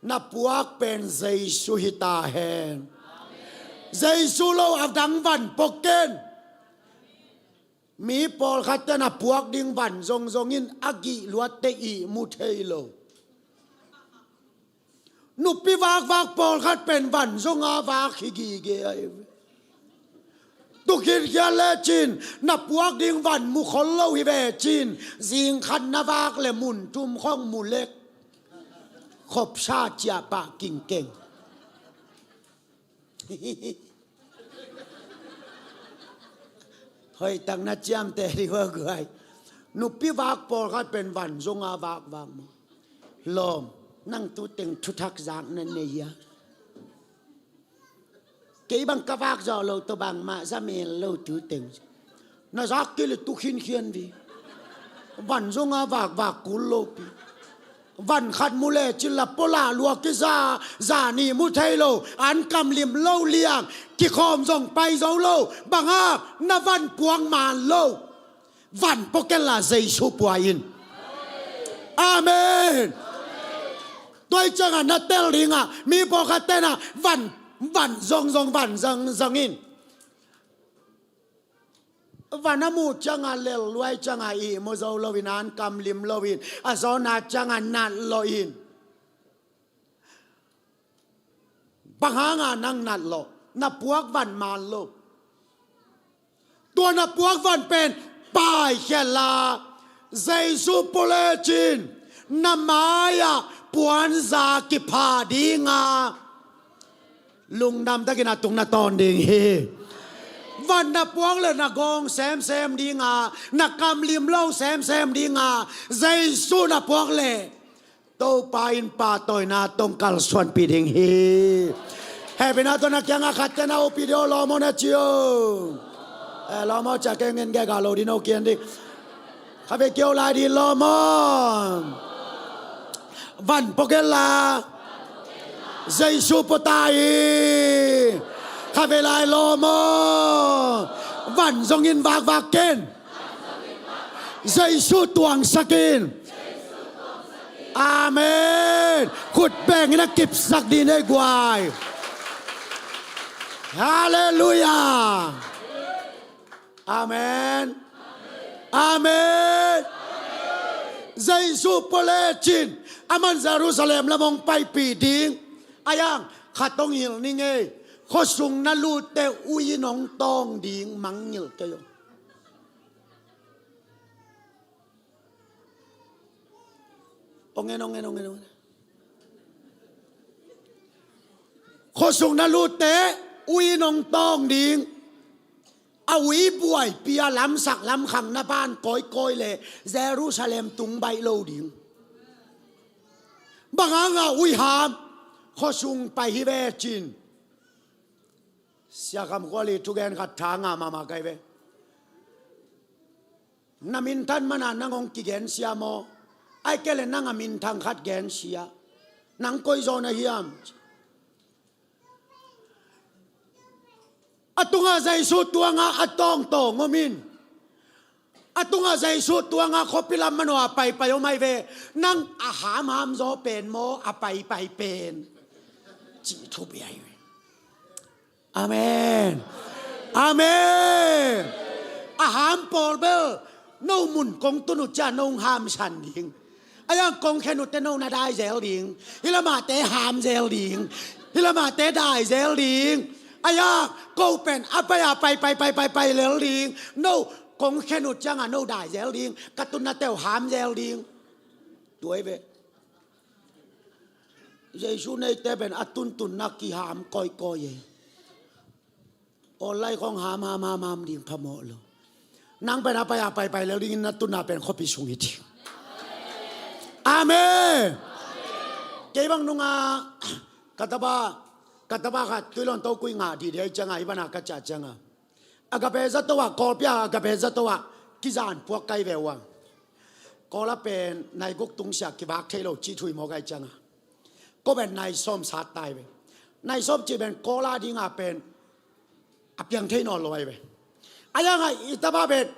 na puak pen Jesu hi ta hen. Jesu lo a dang van pua ken. Mi pawlkhat ten a puak ding van zongzong in a gih luatte ihmu thei lo. Nupi vakvak pawlkhat pen van zong a vak hi gige ahi ve. Tu khinkhian lecin na puak ding van mu khol lo hi ve cin, zing khat na vak leh mun thum khawng mu lek. Khopsa ciah pah kingkeng. Hoih tak na ciamteh dih hua guai. Nupi vak pawlkhat pen van zong a vakvak maw? Lawm, nang tu teng thuthak zak na nei a. Kei bang ka vak zawh loh tawh bangmah za mel lo tu teng. Na zak kei leh tu khinkhian vi. Van zong a vakvak kul lo pi. Van khat mu lecin la pua lah lua kiza, zan ihmu thei lo, an kam lim lo liang, kikhawm zong pai zo lo, bang hang na van puak man lo. Van pua ken la Jesu pua in. Amen. Tua ahih ciangah na tel dingah mi pawlkhat ten ah van, van zongzong, van zangzang in. Van a muh ciangah lel lua ahih ciangah ihmu zo lo in, an kam lim lo in, a zawhna ciangah nat lawh in. Bang hangah nang nat lawh? Na puak van man lo. Tua na puak van pen paikhia la, Jesu pua lecin na mai-ah puanza kipha ding a, lungdam takin a tung na tawn ding hi. Van na puak leh na gawng semsem ding a, na kam lim lo semsem ding a, Jesu na puak leh Topa in pahtawina tawh kalsuanpih ding hi. Hehpihna tawh na kiangah khat ten a hopih dih o, lawm aw na ci o. Eh, lawm aw ci-a kei ngen gega lo dih, no kian dih. Kha ve kio lai dih, lawm aw. Van pua ken la Jesu pua ta hi. Kha ve lai, lawm aw. Van zong in vakvak ken. Jesu tuangsak in. Amen. Khut beng in a kipsak dih ni guai. Halleluiah. Amen. Amen. Jesu pua lecin aman Jerusalem lam hong paipih ding. A hiang khat hong hilh ni ngei. Khuasung na lutte ui in hong tawng ding, mangngilh kei o. Ong en, ong en, ong en, ong en. Khuasung na lutte ui in hong tawng ding. A ui buaipi a lamsak lamkhang na ban kawikawi leh Jerusalem tung baih lo ding. Bang hangah ui ham? khuasung pai hi ve cin. Sia Kham Khual i thugen khat tha ngah mahmah kai ve. Na minthan mana nang hong kigensia maw? Ai kei le nang a minthang khat gensia. Nang koi zaw na hiam? A tungah Jesu tuangah a tawngtawng om in. A tungah Jesu tuangah khuapi lam manaw a paipai om ai ve. Nang a hamham zaw pen maw, a paipai pen? Cih thupi ai ve. Amen. Amen. A ham pawl bel no mun kong tun uh ciah no hong hamsan ding. A yang kong khen uh teh no na dai zel ding. Hi lamah teh ham zel ding. Hi lamah teh dai zel ding. A yang ko pen a pai a pai pai pai pai pai lel ding. No kong khen uh ciangah no dai zel ding. Ka tunna teh uh ham zel ding. Tuai ve. Jesu neite pen a tuntunna kiham kawikawi e. Online khong ham ham ham ham ding phamawh lo. Nang pen a pai a paipai lel dingin na tunna pen khuapi sung hi ding. Amen. Kei bang nungah ka tapa, ka tapa khat tuilon tokui ngah dih dih ai ciangah, i bana ka ciah ciangah, Agape zato ah, Kawlpi ah Agape zato ah kizan puak kai ve uh a. Kawl ah pen nai guk tungsiah kivak thei lo cih thu i mawk ai ciangah, ko pen nai sawm sat tai ve. Nai sawm cih pen Kawl a dingah pen a piang thei nawn lo ai ve. A yangah i tapa pen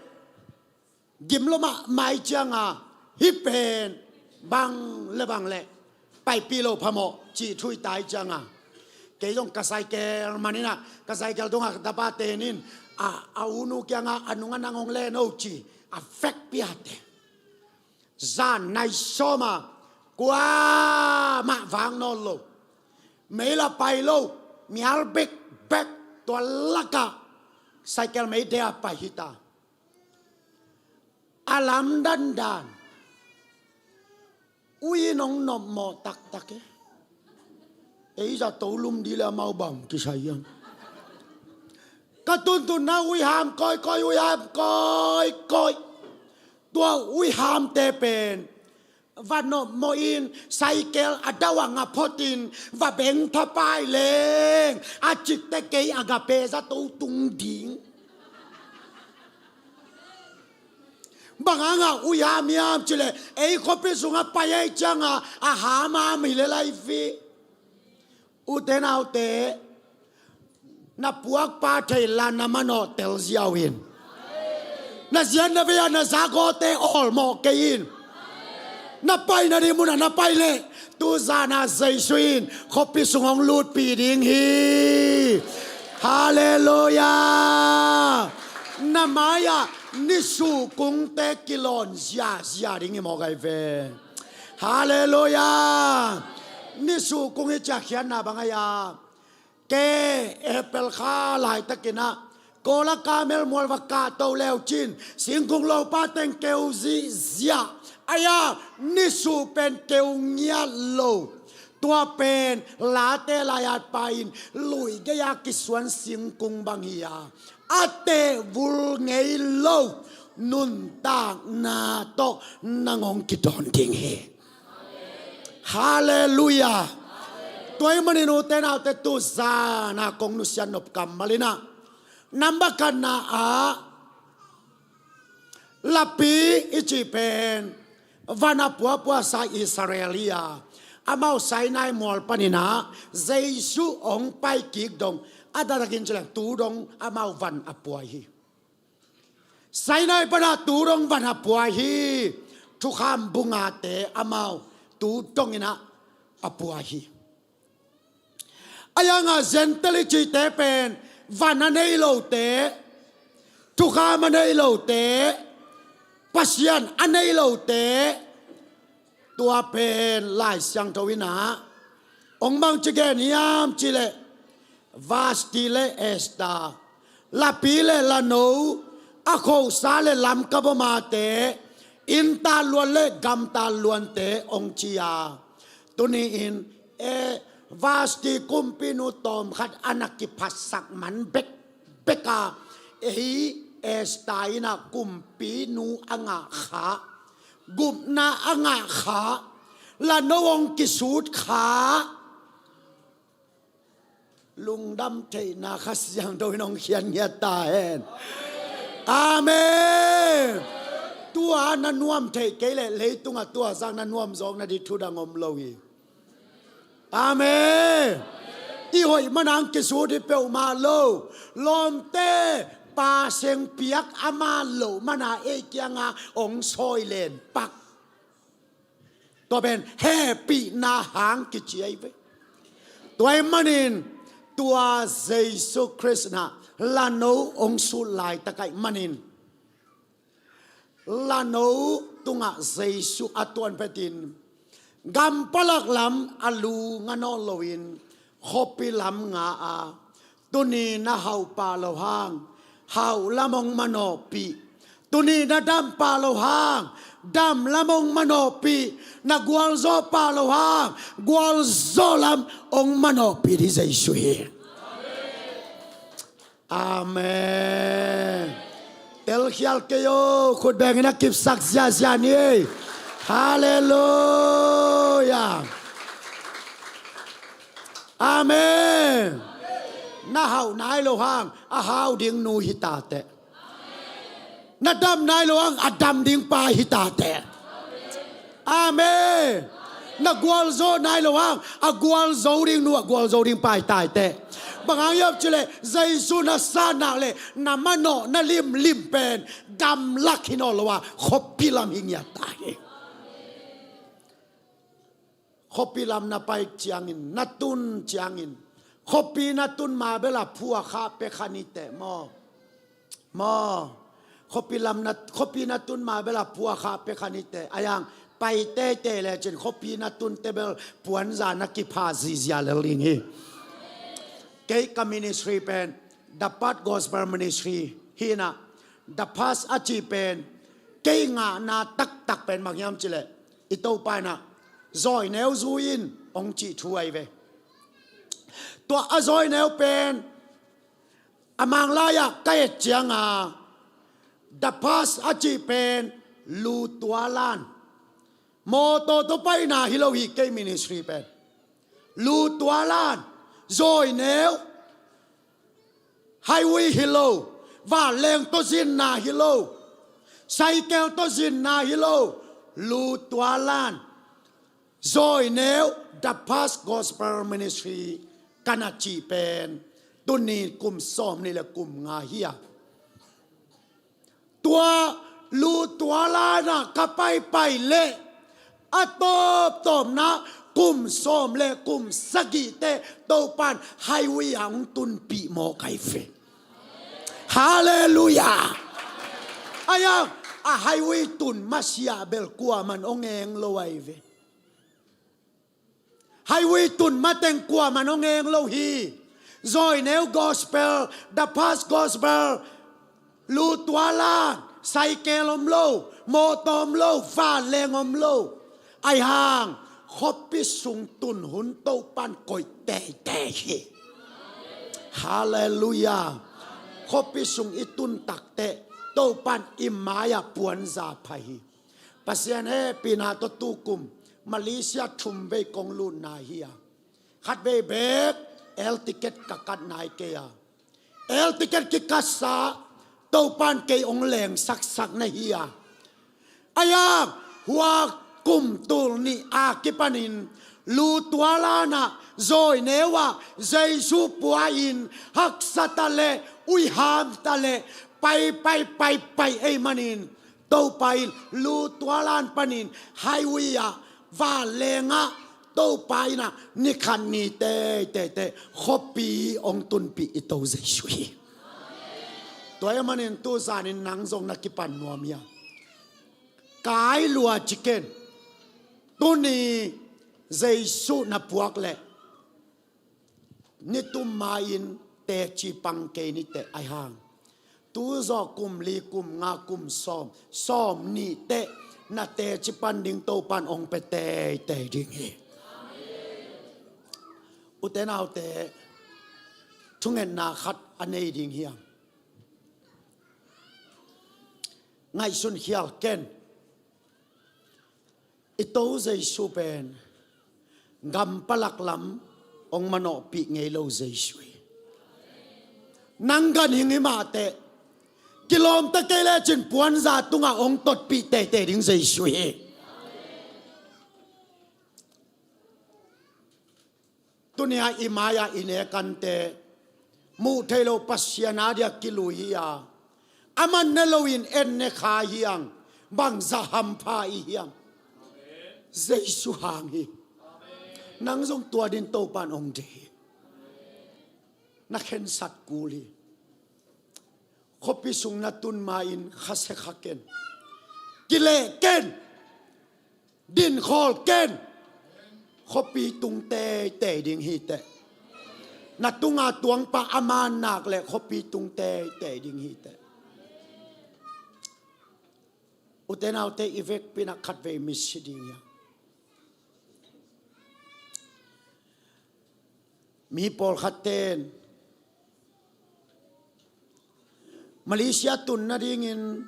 gim lo mahmah ai ciangah, hih pen bang le bang le paipih lo phamawh cih thu i tai ciangah, kei zong ka cycle maninah, ka cycle tungah ka tapa tenin a, a unu kiangah a nungah nang hong len o ci a vekpih a te. Zan nai sawma kuamah vak nawn lo. Mei la pai lo, mial bekbek, tua lakah cycle mei dea pai hita. A lamdan dan ui nong nopmawh taktak e. Ei zato lum dih le amau bang kisai hiam? Ka tuntunna ui ham kawikawi, ui ham kawikawi. Tua ui hamte pen va nopmawh in, cycle a dauh a nga photin va beng thapai leng a cikte kei Agape zato tung ding. Bang hangah ui ham hiam cileh ei khuapi sungah pai ei ciangah a hamham hi le lai fi. Ute naute, na puakpa thei la na manawh tel ziau in. Na ziat na vei ah na zak awte awlmawh kei in. Na paina ding munah na pai leh tuzana Jesu in khuapi sung hong lutpih ding hi. Halleluiah. Na mai-ah nisukungte kilawn ziazia ding hi mawk ai ve. Halleluiah. Nisukung i ciahkhiatna bang ai-a, ke April kha laitakinah Kawla Kamel mual va kahto leucin singkung lopa teng keu zihziah ai-a, nisu pen keu ngiat lo. Tua pen late lai-at pa in lui gei-a kisuan singkung bang hi-a, a tehvul ngei lo nuntakna tawh nang hong kidawn ding hi. Halleluiah. Tua ahih manin ute naute, tuzana kong nusiat nop kammal inah namba khatna ah lapi i cih pen van a puapuasa Israel hi-a, amau Sinai mual paninah Jesu hong pai kik dong a taktakin cileh tu dong amau van a puai hi. Sinai panah tu dong van a puai hi. Thukham bungate amau tu donginah a puai hi. A yangah Gentile i cihte pen van a nei lote, thukham a nei lote, Pasian a nei lote, tua pen Lai Siangtho inah hong bangci gen hiam cileh, Vasti le Esther, lapi le lano, a khosa le lamkabomate, inntalluan le gamtalluante hong ci-a, tuni-in e, Vasti kumpinu tawmkhat a na kiphatsak man bekbek a, ei Esther inah kumpinu a ngah kha, gupna a ngah kha, lano hong kisut kha, lungdam theihna Kha Siangtho in hong khian ngiat ta hen. Amen. Tua na nuam theih kei leh leitungah tua zak na nuam zawk nading thu dang om lo hi. Amen. I hoih manang kisut hi peuhmah lo. Lawmte, Pa Seng Piak a man loh mana ei kianga hong sawi len pak. Tua pen hehpihna hang kici ahi ve. Tua ahih manin tua Jesu Khrist na lano hong sut laitak ahih manin lano tungah Jesu a tuan phetin gam palak lam a lu nga nawn loin khuapi lam nga a, tuni na hauh pah loh hang hauh lam hong manawhpih, tuni na dam pah loh hang dam lam hong manawhpih, na gualzawh pah loh hang gualzawh lam hong manawhpih ding Jesu hi. Amen. Telkhial kei o, khut bengin a kipsak ziahziah ni. Halleluiah. Amen. Na hauh nai loh hang a hau ding nu hi ta teh. Na dam nai loh hang a dam ding pa hi ta teh. Amen. Na gualzo nai loh hang a gualzo ding nu, a gualzo ding pa hi ta teh. Bang hang hiam cih leh Jesu na sat nak leh na manawh na limlim pen gamlak hi nawn lo a, khuapi lam hi ngiat ta hi. Khuapi lam na pai ciangin, na tun ciangin, khuapi na tun ma bel a phuakha pia kha ni teh maw. Maw. Khuapi lam na, khuapi na tun ma bel a phuakha pia kha ni teh. Ahi hang pai teitei lecin khuapi na tun teh bel puanza na kipha zihziah lel ding hi. Kei ka ministry pen The Path Gospel Ministry hi na, The Path a cih pen kei ngahna taktak pen bang hiam cih leh i Topa in a zawi neu zui in hong cih thu ahi ve. Tua a zawi neu pen a Mang lai-ah ka et cianga The Path a cih pen lu tualan, mawtaw tawh paina hi lo hi. Kei ministry pen lu tualan, zawi neu, highway hi lo, vanleng tawh zinna hi lo, cycle tawh zinna hi lo, lu tualan, zawi neu, The Path Gospel Ministry ka na cih pen tuni kum sawmnih le kum nga hi a. Tua lu tualan ah ka paipai leh a tawptawpna kum sawm le kum sagih teh Topan highway ah hong tunpih mawk ahi ve. Halleluiah. Ahi hang a highway tun masiah bel kuaman hong eng lo ahi ve. Highway tun mateng kuaman hong eng lo hi. Zawi neu gospel, The Path Gospel, lu tualan, cycle om lo, mawtaw om lo, vanleng om lo. Ahi hang khuapi sung tun hun Topan koih teitei hi. Halleluiah. Khuapi sung i tun tak teh Topan i mai-ah puanza pha hi. Pasian hehpihna tawh tukum Malaysia thum vei kong lutna hi a, khat vei bek air ticket ka kat nai kei a, air ticket kikatsa Topan kei hong lengsaksak na hi a. Ahi hang hua kum tul nih a kipanin lu tualan ah, zawi neu ah Jesu pua-in haksa ta leh, uiham ta leh, pai pai pai pai ahih manin Topa in lu tualan panin highway ah, vanleng ah, Topa in a ni khat ni teitei teh khuapi hong tunpih i To Jesu hi. Tua ahih manin tuzanin nang zong na kipan nuam hiam? Kai lua ci ken. Tuni Jesu na puak leh nitum ma-in teci pang kei ni teh, ahi hang tu zawh kum li, kum nga, kum sawm, sawmnih teh na teci pan ding Topan hong pia teitei ding hi. Ute naute, thungetna khat a nei ding hiam? Ngaihsun khial ken. I To Jesu pen gam palak lam hong manawhpih ngei lo Jesu hi. Nang ganhing hi mah teh, kilawm ta kei lecin puanza tungah hong totpih teitei ding Jesu hi. Tuni-a i mai-ah i nekante muh theih loh Pasian a dia kilui hi a, aman ne loin en ne kha hiang, bangzah hampha i hiang. Jesu hang hi. Nang zong tua din Topan hong deih hi. Na khensat kul hi. Khuapi sung na tun ma-in khasia kha ken. Kileh ken. Dinkhawl ken. Khuapi tung teitei ding hi teh. Na tunga tuangpa a man nak leh khuapi tung teitei ding hi teh. Ute naute, i vekpi-in ah khatvei mi si ding hi a. Mi pawlkhatte in Malaysia tun nadingin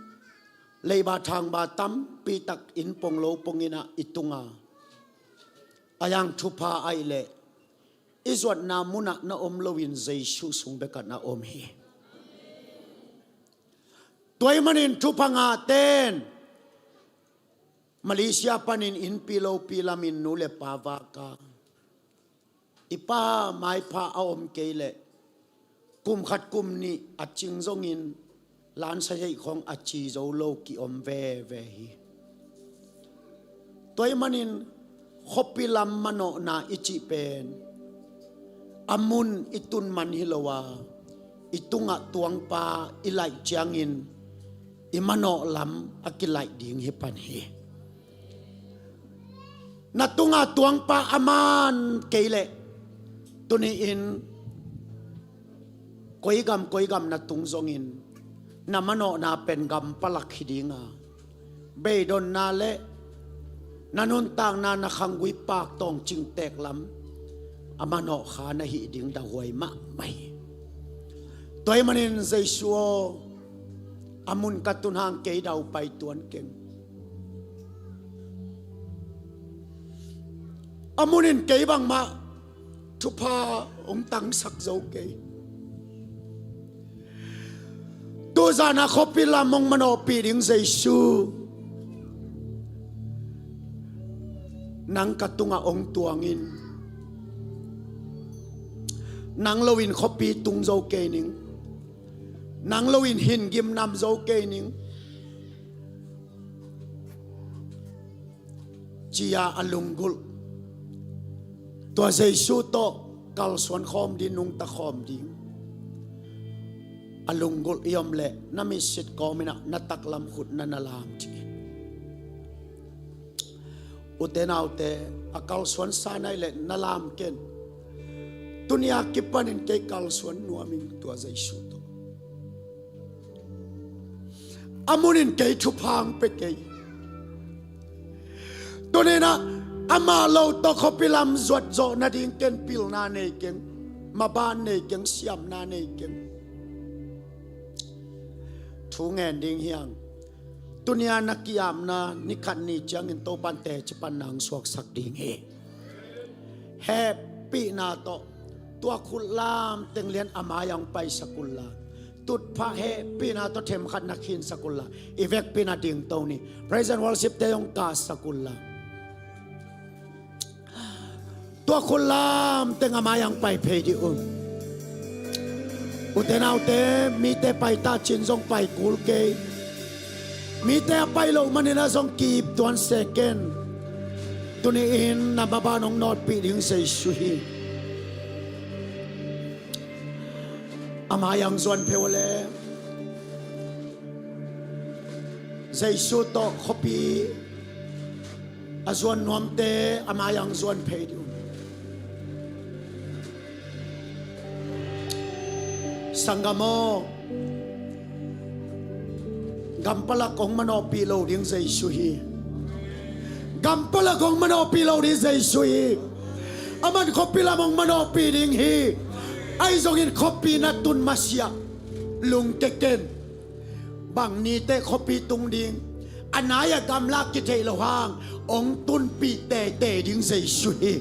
leiba thangba tampi tak inn pong lo pong in ah i tung a, a yang thupha ahih leh i zuatna munah na om loin Jesu sung bekah na om hi. Tua ahih manin thupha ngahte in Malaysia panin innpi lopi lamin nu le pa vak a, i pa maipha a om kei leh kum khat kum nih a cing zongin lansa heih khong a ci zo lo ki-om veve hi. Tua ahih manin khuapi lam manawhna i cih pen a mun i tun man hi lo a, i tungah tuangpa i laih ciangin i manawh lam a kilaih ding hi pan hi. Na tunga tuangpa a man kei leh tuni-in koi gam koi gam na tung zongin na manawhna pen gam palak hi ding a, beidonna le na nuntakna na khanggui paktawng cingtek lam a manawh kha na hih ding dahuai mahmah hi. Tua ahih manin Jesu aw, a mun ka tun hang kei dau pai tuan keng. A mun in kei bangmah thupha hong tangsak zo kei. Tuzan a khuapi lam hong manawhpih ding Jesu, nang ka tungah hong tuang in. Nang loin khuapi tung zo kei ning. Nang loin hin gimnam zo kei ning, ci-a a lunggulh. Tua Jesu tawh kalsuan khawm ding, nungta khawm ding a lunggulh i om leh na mitsit kawmin ah na taklam khut na na lam dih. Ute naute, a kalsuan sa nai leh na lam ken. Tuni-a kipanin kei kalsuan nuam ing tua Jesu tawh. A munin kei thupha hong pia kei. Tuni-in ah amah lo tawh khuapi lam zuat zawh nading ken pilna nei keng, maban nei keng, siamna nei keng. Thu ngen ding hi hang. Tuni-a na ki-apna ni khat ni ciangin Topan teci panna hong suaksak ding hi. Hehpihna tawh tua khut lam teng lian a mai-ah hong paisak unla, tutphah hehpihna tawh themkhat na khinsak unla, i vekpi-in ah dingto ni. Praise and worship-te hong kasak unla, tua khut lam teng a mai-ah hong pai phei dih un. Ute naute, mite pai ta cin zong pai kul kei. Mite a pai loh manin ah zong ki-ip tuan se ken. Tuni-in na maban hong nawtpih ding Jesu hi. A mai-ah hong zuan phei un le, Jesu tawh khuapi a zuan nuamte a mai-ah hong zuan phei dih un. Sanggam aw, gam palak hong manawhpih lo ding Jesu hi. Gam palak hong manawhpih lo ding Jesu hi. Aman khuapi lam hong manawhpih ding hi. Ahi zongin khuapi na tun masiah lungke ken. Bang ni teh khuapi tung ding? A nai-ah gamla kitheih loh hang hong tunpih teitei ding Jesu hi.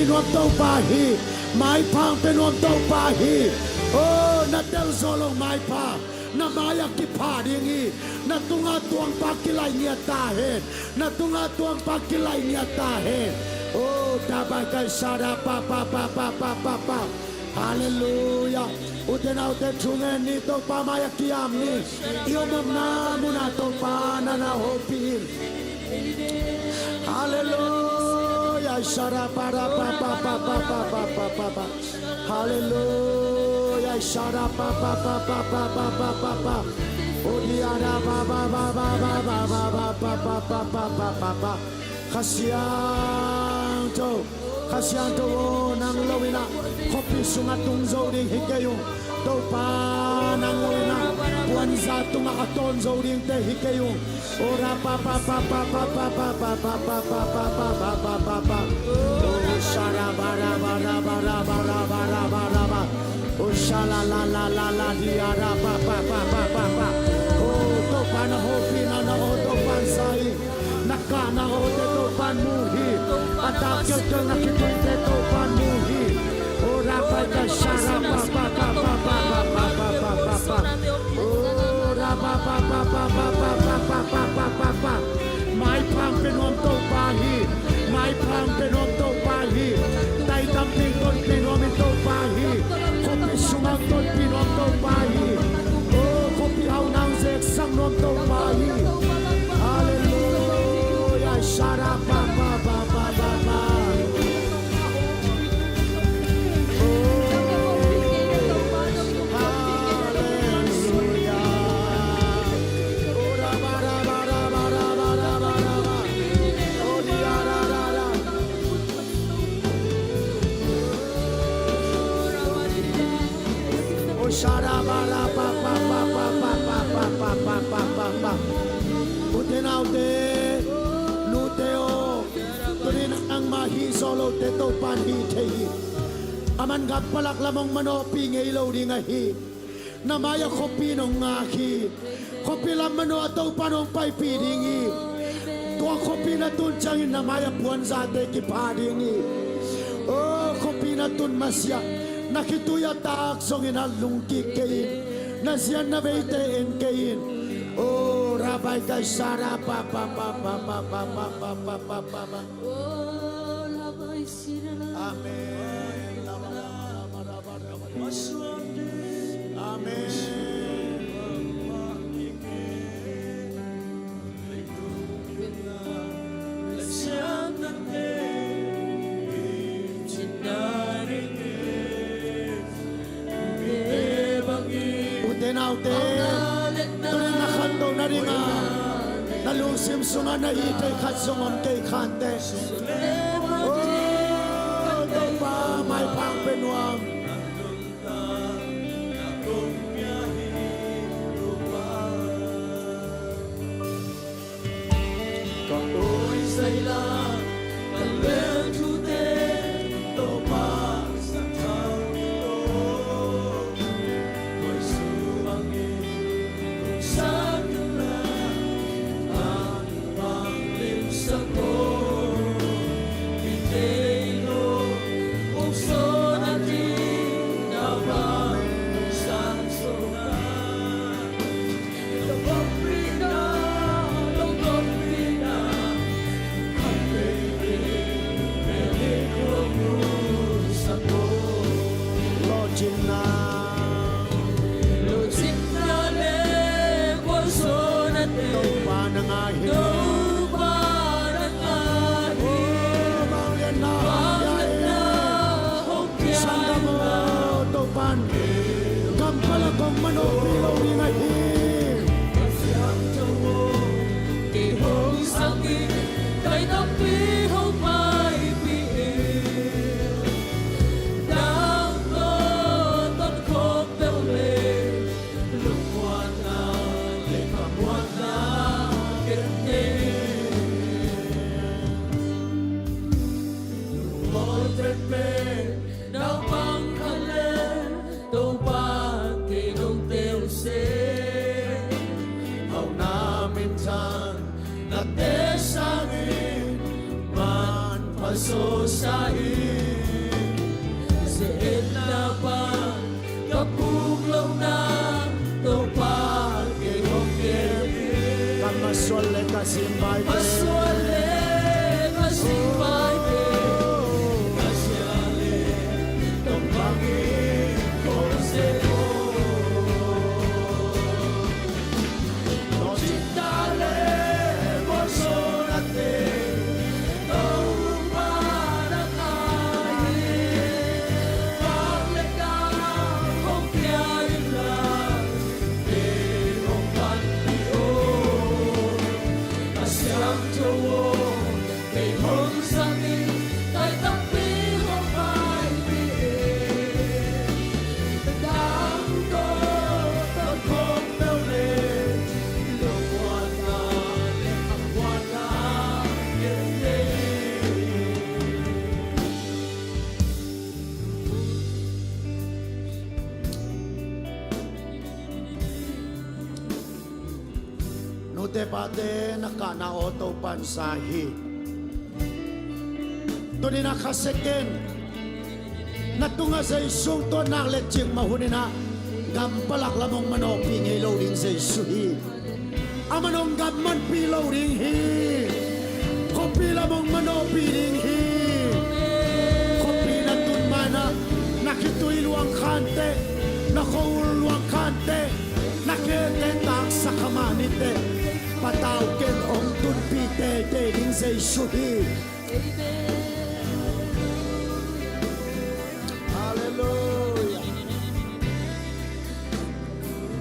tonpih nuam Topa hi. Maipha hong pia nuam Topa hi. O, na tel zawh lo maipha na mai-ah kipha ding hi. Na tungah tuangpa kilaih ngiat ta hen. Na tungah tuangpa kilaih ngiat ta hen. O, dabai kai sada pa pa pa pa pa pa pa. Halleluiah. Ute naute, thu ngen ni, Topa mai-ah kiam ni. I om omna munah Topa na na hopih in. Halleluiah. Sada pa da pa pa pa pa pa pa pa pa pa. Halleluiah. Sada pa pa pa pa pa pa pa pa pa. O dia da pa pa pa pa pa pa pa pa pa pa pa pa pa pa. Kha Siangtho, Kha Siangtho aw, nang lo in ah khuapi sungah tung zo ding hi kei ung. Topa, nang lo in ah puanza tungah a tawn zo dingte hi kei ung. O ra pa pa pa pa pa pa pa pa pa pa pa pa pa pa pa pa pa. O sha ra ba ra ba ra ba ra ba ra ba ra ba ra ba. O sha la la la la la di a ra pa pa pa pa pa pa. O Topa na hopihna na aw Topa in za hi. Na kahna awte Topa'n mu hi. A tak keuhkeuh na khituite Topa'n mu hi. O ra pai kai sha ra pa pa pa pa pa pa pa pa pa pa pa. O ra pa pa pa pa pa pa pa pa pa pa pa pa. Maipha hong pia nuam Topa hi. Maipha hong pia nuam Topa hi. Taidam ding tonpih nuam i Topa hi. Khuapi sungah tonpih nuam Topa hi. O khuapi hauhna hong zeksak nuam Topa hi. Halleluiah. Sha ra pa pa pa pa pa pa. O halleluiah. O ra ba ra ba ra ba ra ba ra ba ra ba. O di a ra ra ra. O sha ra ba ra pa pa pa pa pa pa pa pa pa pa pa pa. Ute naute, nute aw, tuni-in nangmah hih zawh lote Topa'n hih thei hi. Aman gam palak lam hong manawhpih ngei lo ding ahi. Na mai-ah khuapi in hong ngak hi. Khuapi lam manawh a Topa'n hong paipih ding hi. Tua khuapi na tun ciangin na mai-ah puanzate kipha ding hi. O khuapi na tun masiah na khitui a tak zongin a lungkik kei in. Na zian na veite en kei in. O ra bai kai sha ra pa pa pa pa pa pa pa pa pa pa pa. Amen. Amen. Ute naute, tuni-in na khantoh nadingin na lungsim sungah na it thei khat zong om kei khanteh. O Topa, maipha hong pia nuam. Ka awi zaila ka lel thute Topa sa thau lo. Koi su bangin kong sa kila. Lawhcinna. Lawhcinna le gualzawhnate Topa na ngah hi. Topa na ngah hi. O, vangliatna, vangliatna hong pia hi. Sanggamnu, Topa'n gam palak Hong manawhpih lo ding ahi. Pasian tawh aw, kei hong zang in, ka inn tampi hong paipih in. Dang tawh tonkhawm peuh le, lungmuanna le khamuanna ken nei in. Lungmuan penpen naupang khat le, Topa kei nong teel seh. Hauhna minthan nate sangin manpha zaw sa in. Ze-etna pan ka puk lohna, Topa kei hong kem in. Ka masual le ka zingvaite. Masual le ka zingvaite. Ka zia le tawh bangin kong ze aw. Lawhcinna le mualzawhnate, Topa na ka hi. Vak le gam hong pia inla, kei hong panpih aw. A siangtho aw, kei hong zang in, ka inn tampi hong paipih in. Dang tawh tonkhawm peuh le, lungmuanna le khamuanna ken nei in. Nute pate, na kahna aw Topa'n za hi. Tuni-in ah Kha Siangtho na tungah Jesu hong tuat nak le cikmah hun-in ah gam palak lam hong manawhpih ngei lo ding Jesu hi. Amah in hong gam manpih lo ding hi. Khuapi lam hong manawhpih ding hi. Khuapi na tun ma-in ah na khitui luang kha inteh, na khua-ul luang kha inteh, na khete taksa kha mah ni teh, patau ken, hong tunpih teitei ding Jesu hi. Halleluiah.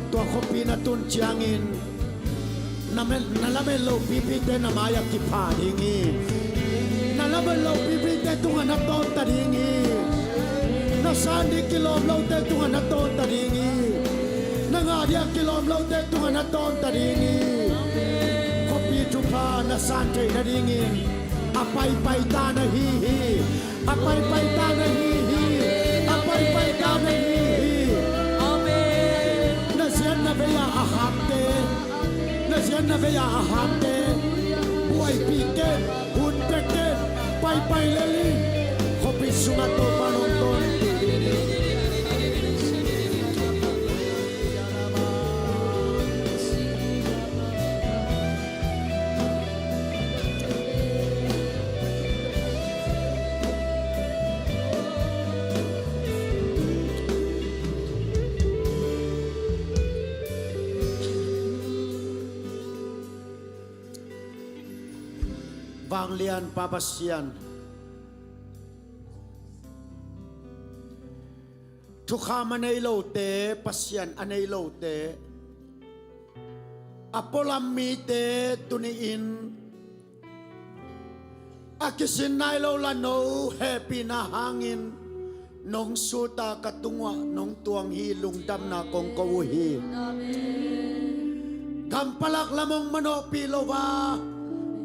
Tua khuapi na tun ciangin na men, na lamen lohpipite na mai-ah kipha ding hi. Na lamen lohpipite tungah na tawnta ding hi. Na san ding kilawm lote tungah na tawnta ding hi. Na ngah ding a kilawm lote tungah na tawnta ding hi. Khuapi thupha na san theih nadingin a paipai ta na hi hi. A paipai ta na hi hi. A paipai ta na hi hi. Amen. Na ziat na vei-a a hamte, na ziat na vei-a a hamte, buaipih ken, hun pia ken, paipai lel in. Khuapi sungah Topa'n hong tawnpih ding hi. Vanglian Pa Pasian, thukham a nei lote, Pasian a nei lote, a pualam mite tuni-in a kisin nai lo la no hehpihna hangin nong sut a, ka tungah nong tuang hi, lungdamna kong ko uh hi. Gam palak lam hong manawhpih lo a,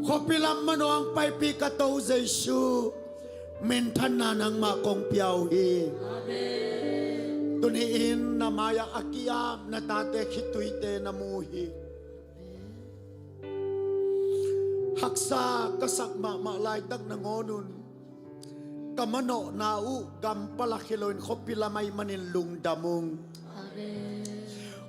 khuapi lam manawh hong paipih ka Topa Jesu, minthanna nangmah kong pia uh hi. Amen. Tuni-in na mai-ah a ki-ap na tate khituite na mu hi. Haksa ka sak mahmah laitak nangawn un ka manawhna uh gam palak hi loin khuapi lam ahih manin lungdam ung. Amen.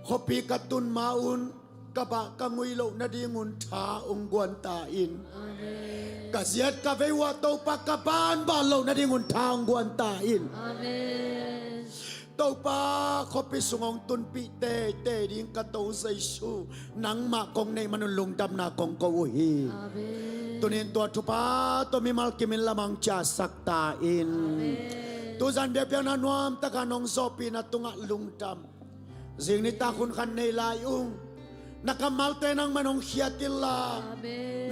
Khuapi ka tun ma-un ka bah ka ngui loh nadingun tha hong guan ta in. Amen. Ka ziat ka vei uh ah Topa ka banban loh nadingun tha hong guan ta in. Amen. Topa, khuapi sung hong tunpih teitei ding ka Topa Jesu, nangmah kong neih manun lungdamna kong ko uh hi. Amen. Tuni-in tua thupha tawh mimal kimin lamang ciahsak ta in. Amen. Tuzan biakpiakna nuamtaka nong zawhpihna tungah lungdam. Zing nitak hun khat nei lai ung. Na kammalte nangman hong khiat inla,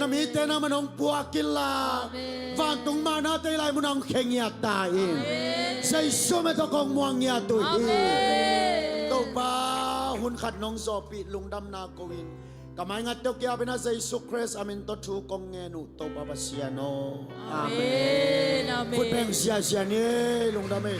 na mite nangman hong puak inla, vantung mahnate i laimunah hong khengiat ta in. Jesu min tawh kong muang ngiat uh hi. Topa, hun khat nong zawhpih lungdamna ko in, ka maingatte uh kiapinah Jesu Khrist a min tawh thu kong ngen uh, Topa Pasian aw. Amen. Khut beng ziazia ni. Lungdam ei.